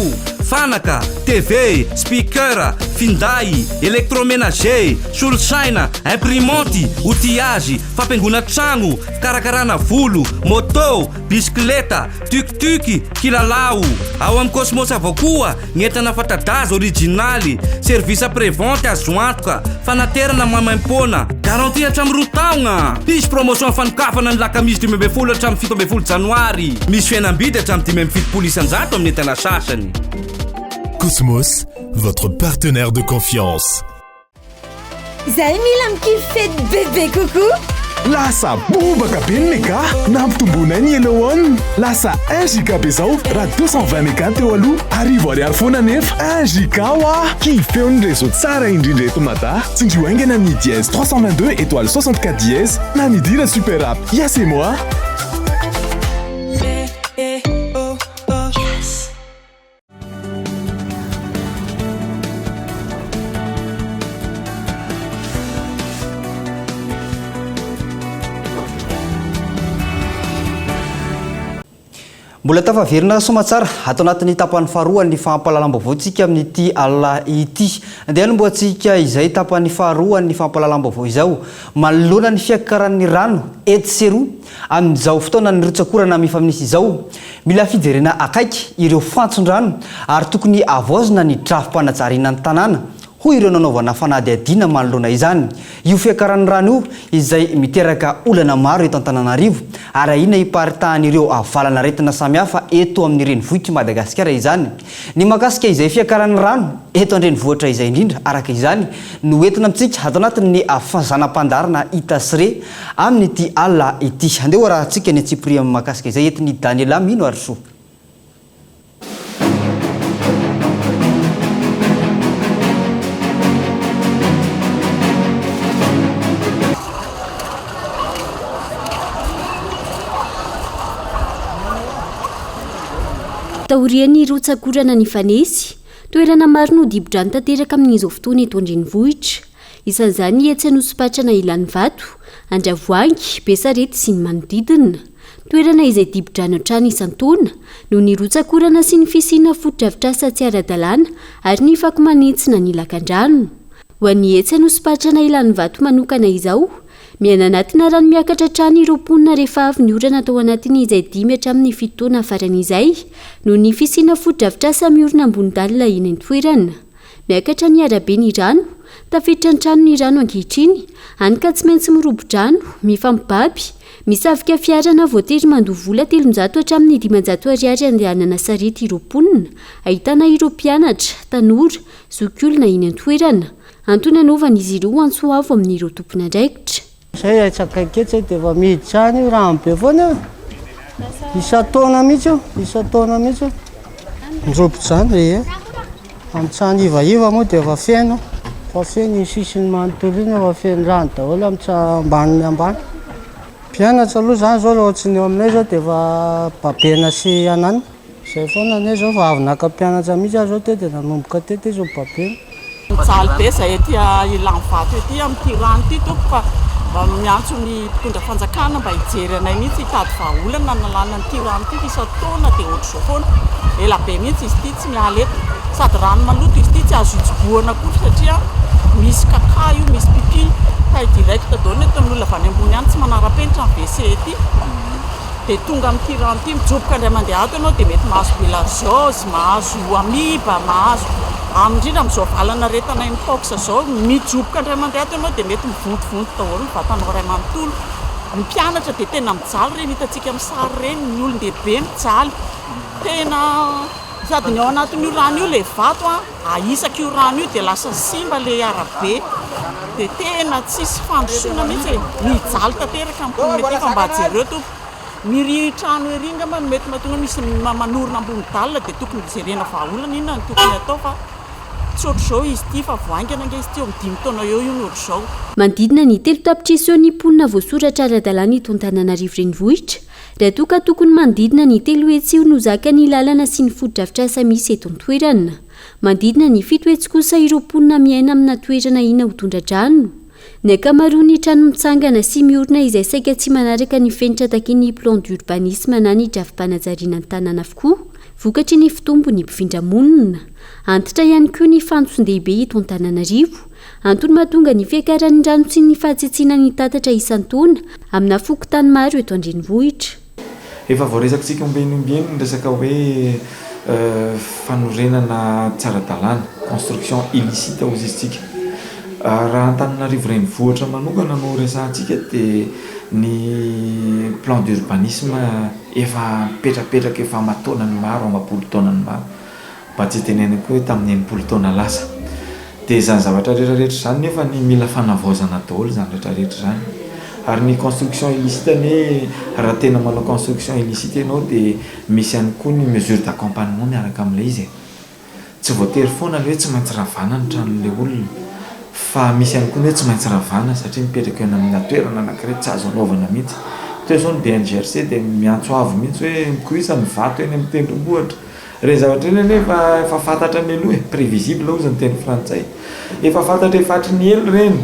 Fanaka, TV, speaker, finday, électroménager, solosaina, imprimante, outillage, fampihaingoana tragno, fikarakarana volo, moto, bisikileta, tuc tuc, kilalao. Ao amin'ny Cosmos avokoa ny entana fanta-daza orijinaly, service après-vente azo antoka, fanaterana maimaimpoana, garantie hatramin'ny roa taogna. Hisy promotion fanokafana ny lakamisy 15 hatramin'ny 17 janoary. Misy fihenam-bidy hatramin'ny 75% amin'ny entana sasany. Cosmos, votre partenaire de confiance. Zahay mila mikify fety bebe kokoa. Lasa bobaka be ny mega, nampitomboinay ny Hello One. Lasa un giga be zao raha 220 mega teo aloha, arivo ariary foana nefa. Un giga hoa! Kifeo ny réseau tsara indrindra eto Mada. Tsindrio haingana ny dièse 322 étoile 64 dièse na midira super app Yes et moi. Mbola tafaverina soamatsara ato anatin'ny tapany faharoa ny fampahalalam-baovaontsika amin'ity alina ity. Andeha hanombohantsika izay tapany faharoa ny fampahalalam-baovao izao. Manoloana ny fiakaran'ny rano etsy sy eroa amin'izao fotoanan'ny rotsak'orana mifamisy izao, Mila fijerena akaiky ireo fantson-drano ary tokony havaozina ny drafi-panajariana ny tanàna, hoy ireo nanaovana fanadihadiana manoloana izany. Io fiakaran'ny rano io izay miteraka olana maro eto Antananarivo ary ahiana hiparitahan'ireo valanaretina samihafa eto amin'ny renivohitr'i Madagasikara izany. Ny mahakasika izay fiakaran'ny rano eto an-drenivohitra izay indrindra araka izany no entina amintsika ato anatin'ny fazanam-pandaharana hita sy re Amin'ity alina ity. Andeha ho arahantsika ny antsipiriany mahakasika izay entin'i Daniela Mino Harisoa. Taorian'ny rotsak'orana nifanesy, toerana maro no dibo-drano tanteraka amin'izao fotoana eto an-drenivohitra. Isan'izany ny etsy Anosipatrana Ilanivato, Andravoahangy, Besarety sy ny manodidina. Toerana izay dibo-drano hatrany isan-taona, noho ny rotsak'orana sy ny fisiana fotodrafitrasa tsy ara-dalàna ary ny fako manentsina ny lakandrano. Ho an'ny etsy Anosipatrana Ilanivato manokana izao, miaina anatina rano miakatra hatrany ireo mponina rehefa avy ny orana tao anatin'izay dimy hatramin'ny fito taona farany izay, noho ny fisiana fotodrafitrasa miorina ambony dalina eny an-toerana. Miakatra ny arabe ny rano, tafiditra an-trano ny rano ankehitriny, hany ka tsy maintsy mirobo-drano, mifampibaby, misavika fiara na voatery mandoa vola 300 hatramin'ny 500 ariary handehanana sarety ireo mponina, ahitana ireo mpianatra, tanora, zokiolona eny an-toerana. Antony anaovan'izy ireo antso avo amin'ireo tompon'andraikitra. Zay etsy akaiky etsy dia efa miditra any io rano be foana io. Isan-taona mihitsy io, isan-taona mihitsy io. Mirobotra izany e. Amin'ny trano ivaiva moa dia efa feno, efa feno iny sisiny manontolo iny efa feno rano daholo amin'ny tra- ambaniny ambany. Mpianatra aloha izany izao raha ohatry ny eo aminay izao dia efa babena sy ananona. Zay foana anie zao fa avy naka mpianatra mihitsy aho zao teo dia nanomboka teto izy nibabena. Mijaly be zay ety Ilanivato ety amin'ity rano ity tompoko fa mba miantso ny mpitondra fanjakana mba hijery anay mihitsy hitady vahaolana hanalana an'ity rano ity fa isan-taona dia ohatr'izao foana. Ela be mihitsy izy ity tsy miala eto. Sady rano maloto izy ity tsy azo hitsobohana akory satria misy kaka io misy pipi. Taille directe daholo ny ataon'ny olona avy any ambony any tsy manara-penitra ny WC ety. Dia tonga amin'ity rano ity, mijoboka indray mandeha ato ianao dia mety mahazo bilharziose, mahazo amiba, mahazo, indrindra amin'izao valan'aretina mpox izao, mijoboka indray mandeha ato ianao dia mety mivontovonto daholo ny vatanao iray manontolo. Ny mpianatra dia tena mijaly ireny hitantsika amin'ny sary ireny, ny olon-dehibe mijaly. Tena sady ny ao anatin'io rano io ilay vato an, ahisaka io rano io dia lasa simba ilay arabe. Dia tena tsisy fandrosoana mihitsy e! Mijaly tanteraka ny mponina ety fa mba jereo tompoko. Ny ry trano ery angamba no mety mahatonga misy manorina ambony dalle dia tokony jerena vahaolana inona no tokony atao fa tsy ohatr'izao izy ity fa vao haingana ange izy ity eo amin'ny dimy taona eo io no ohatr'izao. Manodidina ny telo tapitrisa eo ny mponina voasoratra ara-dalàna eto Antananarivo Renivohitra, raha toa ka tokony manodidina ny 300 eo no zakan'ny lalana sy ny fotodrafitrasa misy eto an-toerana. Manodidina ny 700 kosa ireo mponina miaina amina toerana ahiana ho tondra-drano. Ny ankamaroan'ny trano mitsangana sy miorina izay saika tsy manaraka ny fenitra takian'ny plan d'urbanisme na ny drafi-panajariana ny tanàna avokoa, vokatry ny fitombon'ny mpifindra monina. Antitra ihany koa ny fantson-dehibe eto Antananarivo. Antony mahatonga ny fiakaran'ny rano sy ny fahatsitsiana ny tatatra isan-taona amina fokontany maro eto an-drenivohitra. Efa voaresakitsika ombieny ombieny ny resaka hoe fanorenana tsy ara-dalàna, construction illicite hozy izy tsika. Raha Antananarivo renivohitra manokana no resahantsika dia ny plan d'urbanisme efa mipetrapetraka efa aman-taonany maro, amam-polo taonany maro. Mba tsy hitenenako hoe tamin'ny 60 taona lasa. Dia izany zavatra rehetra rehetra izany nefa ny mila fanavaozana daholo izany rehetra rehetra izany. Ary ny construction illicite anie raha tena manao construction illicite ianao dia misy ihany koa ny mesure d'accompagnement miaraka amin'ilay izy e. Tsy voatery foana ilay hoe tsy maintsy ravana ny tranon'ilay olona fa misy ihany koa ny hoe tsy maintsy ravana satria mipetraka eo amina toerana anankiray tsy azo anaovana mihitsy. Teo izao ny BNGRC dia miantso avo mihitsy hoe mikorisa ny vato eny amin'ny tendrombohitra. Ireny zavatra ireny anie efa efa fantatra mialoha e, prévisible hozy ny teny frantsay. Efa fantatra efa hatry ny ela ireny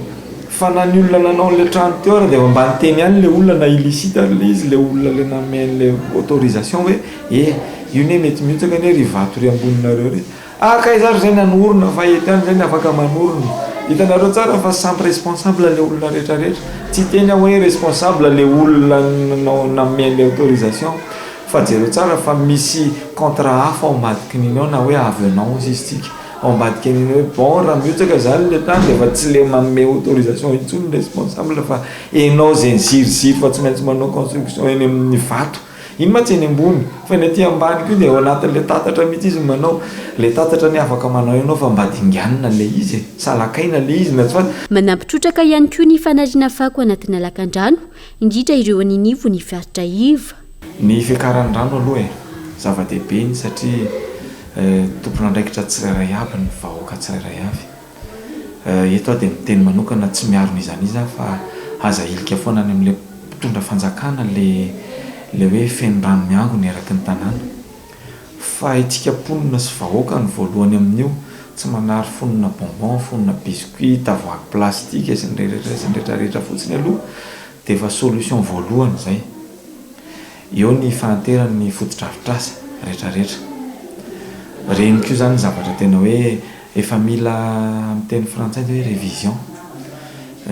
fa na ny olona nanao an'ilay trano teo ary dia efa mba niteny ihany ilay olona na illicite ary ilay izy, ilay olona ilay nanome an'ilay autorisation hoe eh io anie mety mihotsaka anie ry vato ry amboninareo ry. Ah kay za ry zay nanorina fa eto ihany zay ny afaka manorina. Hitanareo tsara fa samy responsable ilay olona rehetra rehetra. Tsy hiteny aho hoe responsable ilay olona nanao nanome an'ilay autorisation. Fa jereo tsara fa misy contrat hafa ao ambadikin'iny ao na hoe avenant hozy izy tsika ao ambadikin'iny hoe bon raha mihotsaka zany le tany de efa tsy le manome autorisation intsony ny responsable fa enao ze niziriziry fa tsy maintsy manao construction eny amin'ny vato iny mantsy eny ambony fa ny aty ambany koa de ao anatin'le tatatra mihitsy izy manao le tatatra anie afaka manao enao fa mba dinganina le izy e salakaina le izy na tsy fantatra Manampy trotraka ihany koa ny fanariana fako anatina lakandrano, indrindra ireo any anivon'ny faritra iva. Ny fiakaran'ny rano aloha e, zava-dehibe iny satria tompon'andraikitra tsirairay avy ny vahoaka tsirairay avy. Eto aho dia miteny manokana tsy miaro n'iza n'iza aho fa aza ahilika foana any amin'ilay mpitondra fanjakana le le hoe feno rano miangona eraky ny tanàna. Fa itsika mponina sy vahoaka no voalohany amin'io, tsy manary fonona bonbon, fonona biscuit, tavoahangy plastique sy ny rehetra sy ny rehetra rehetra fotsiny aloha dia efa solution voalohany izay. Eo ny fahanteran'ny fotodrafitrasa retraretra. Ireny koa izany zavatra tena hoe efa mila amin'ny teny frantsay dia hoe révision.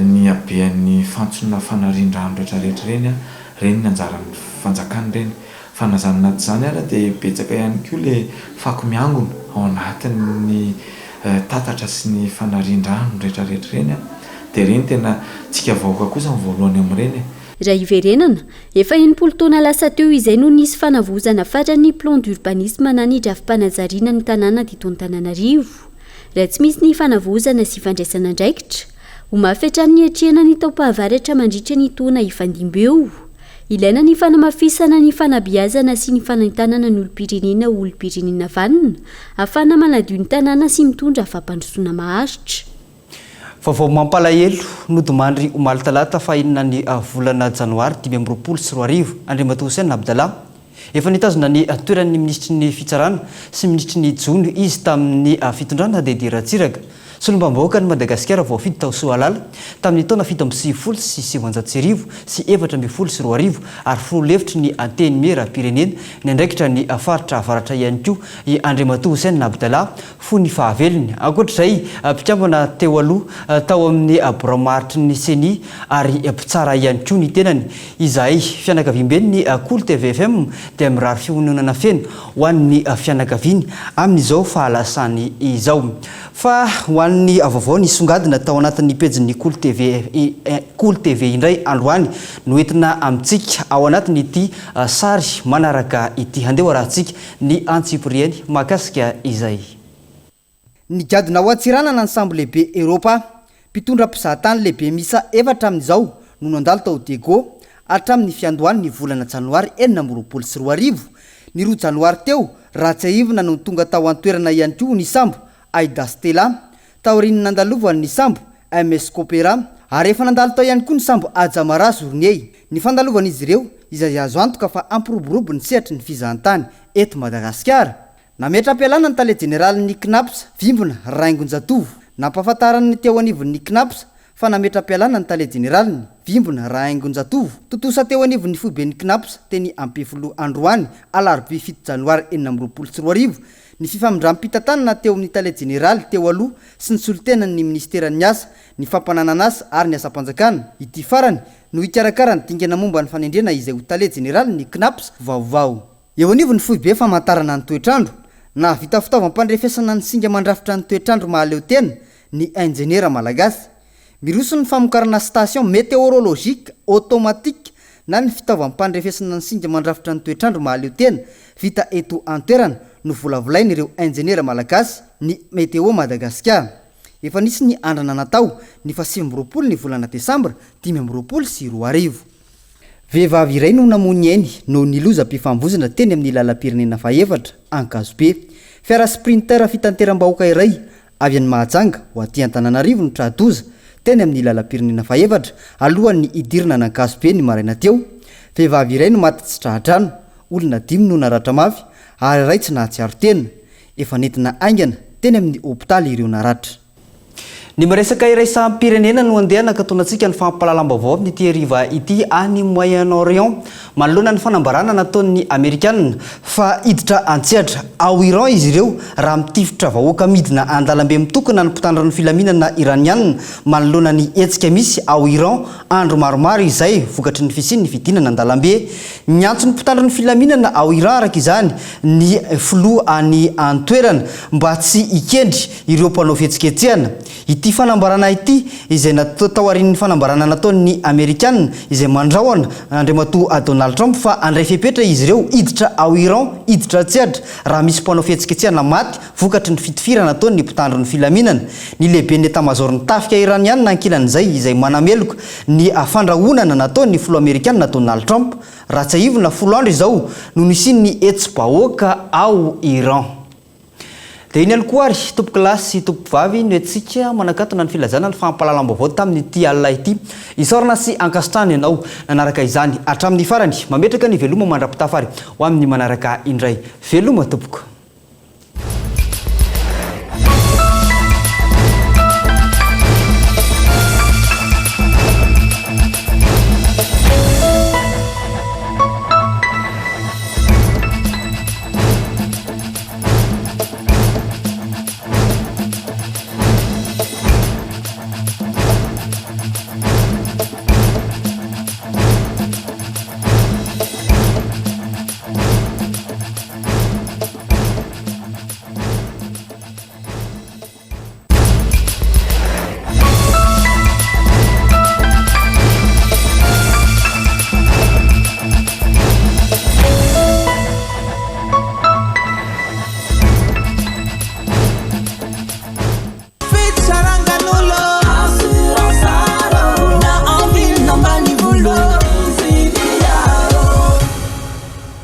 Ny habean'ny fantsona fanarian-drano retraretra ireny, ireny ny anjaran'ny fanjakana ireny. Fa na izany na tsy izany ara dia betsaka ihany koa ilay fako miangona ao anatin'ny tatatra sy ny fanarian-drano retraretra ireny an! Dia ireny tena tsika vahoaka kosa no voalohany amin'ireny e! Raha hiverenana, efa 60 taona lasa teo izay no nisy fanavaozana farany ny plan d'urbanisme na ny drafi-panajariana ny tanàna teto Antananarivo. Raha tsy misy ny fanavaozana sy fandraisana andraikitra, ho mafy hatrany ny hiatrehana ny taom-pahavaratra mandritra ny taona hifandimby eo. Ilaina ny fanamafisana ny fanabeazana sy ny fanentanana ny olom-pirenena ho olom-pirenena vanona, ahafahana manadio ny tanàna sy mitondra fampandrosoana maharitra. Vaovao mampalahelo, nodimandry omaly talata fahenina ny volana janoary 2025, Andriamatoa Hussein Abdallah. Efa nitazona ny toeran'ny minisitry ny Fitsarana sy minisitry ny Jono izy tamin'ny fitondrana Didier Ratsiraka. Solombavambahoakan'i Madagasikara voafidy tao Soalala tamin'ny taona 1997 sy 2014 ary filoha lefitry ny Antenimierampirenena niandraikitra ny faritra avaratra ihany koa i Andriamatoa Hussein Abdallah fony fahavelony. Ankoatra izay, mpikambana teo aloha tao amin'ny birao maharitry ny Ceni ary mpitsara ihany koa ny tenany. Izahay fianakaviamben'ny Kolo tvfm dia mirary fiononana feno ho an'ny fianakaviany amin'izao fahalasany izao. Fa ho an'ny vaovao nisongadina tao anatin'ny pejin'ny Kolo TV Kolo TV indray androany no entina amintsika ao anatin'ity sary manaraka ity. Handeha ho arahantsika ny antsipiriany mahakasika izay. Nigadona ao Antsiranana ny sambo lehibe Europa. Mpitondra mpizahatany lehibe miisa efatra amin'izao no nandalo tao Diego hatramin'ny fiandohan'ny volana janoary 2026. Ny roa janoary teo, raha tsiahivina no tonga tao an-toerana ihany koa ny sambo Aida Stella, taorian'ny nandalovany ny sambo MS Copera, ary efa nandalo tao ihany koa ny sambo Ajamara Journey. Ny fandalovan'izy ireo izay azo antoka fa hampiroborobo ny sehatry ny fizahantany eto Madagasikara. Nametra-pialana ny tale jeneralin'ny Cnaps, Vimbina Raingonjatovo. Nampahafantaran'ny teo anivon'ny Cnaps fa nametra-pialana ny tale jeneraliny, Vimbina Rahaingonjatovo. Tontosa teo anivon'ny foiben'ny Cnaps teny Ampefiloha androany alarobia fito janoary 2026 ny fifamindram-pitantanana teo amin'ny tale jeneraly teo aloha sy ny solontenan'ny minisiteran'ny Asa, ny fampananan'asa ary ny asam-panjakana. Ity farany no hikarakara ny dingana momba ny fanendrena izay ho tale jeneralin'ny Cnaps vaovao. Eo anivon'ny foibe famantarana ny toetr'andro, nahavita fitaovam-pandrefesana ny singa mandrafitra ny toetr'andro mahaleo tena ny injeniera malagasy. Miroso ny famokarana station météorologique automatique na ny fitaovam-pandrefesana ny singa mandrafitra ny toetr'andro mahaleo tena vita eto an-toerana novolavolain'ireo injeniera malagasy ny Météo Madagasikara. Efa nisy ny andrana natao ny faha 29 ny volana desambra 2025. Vehivavy iray no namoy ny ainy noho ny lozam-pifamoivoizana teny amin'ny lalam-pirenena fahefatra, Ankazobe. Fiara Sprinter fitanteram-bahoaka iray avy any Mahajanga ho aty Antananarivo no tra-doza teny amin'ny lalam-pirenena fahefatra, alohan'ny hidirana an'Ankazobe ny maraina teo. Vehivavy iray no maty tsy tra-drano, olona dimy no naratra mafy ary iray tsy nahatsiaro tena. Efa nentina haingana teny amin'ny hopitaly ireo naratra. Ny miresaka iraisam-pirenena no andeha hanakatonantsika ny fampahalalam-baovao amin'ity hariva ity any Moyen-Orient manoloana ny fanambarana nataon'ny Amerikana fa hiditra an-tsehatra ao Iran izy ireo raha mitifitra vahoaka midina an-dalambe mitokona ny mpitandro ny filaminana Iraniana manoloana ny hetsika misy ao Iran andro maromaro izay vokatry ny fisian'ny fidinana an-dalambe. Niantso ny mpitandro ny filaminana ao Iran araka izany ny filoha any an-toerana mba tsy hikendry ireo mpanao fihetsiketsehana. Ity fanambarana ity izay natao taorian'ny fanambarana nataon'ny Amerikana izay mandrahona Andriamatoa Donald Trump fa handray fepetra izy ireo hiditra ao Iran hiditra an-tsehatra raha misy mpanao fihetsiketsehana maty vokatry ny fitifirana ataon'ny mpitandro ny filaminana. Ny lehiben'ny etamazaoron'ny tafika Iraniana ankilan'izay izay manameloka ny fandrahonana nataon'ny filoha Amerikana Donald Trump. Raha tsiahivina folo andro izao no nisian'ny hetsi-bahoaka ao Iran. Dia iny ihany koa ary, tompokolahy sy tompokovavy, no entintsika manakatona ny filazana ny fampahalalam-baovao tamin'ity alina ity. Isaorana sy ankasitrahana ianao nanaraka izany hatramin'ny farany. Mametraka ny veloma mandra-pitafa ary ho amin'ny manaraka indray. Veloma tompoko.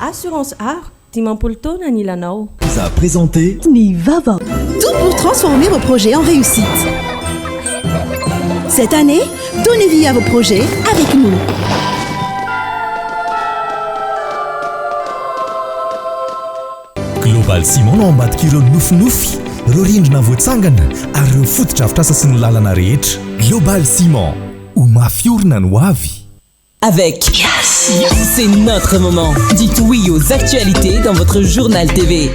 Assurance Aro, 50 taona anilanao. Vous a présenté Ny vaovao. Tout pour transformer vos projets en réussite. Cette année, donnez vie à vos projets avec nous. Global Ciment no ao ambadik'ireo nofinofy, ireo rindrina voatsangana ary ireo fotodrafitrasa sy ny lalana rehetra. Global Ciment, ho mafy orina ny ho avy. Avec Yes, c'est notre moment. Dites oui aux actualités dans votre journal TV.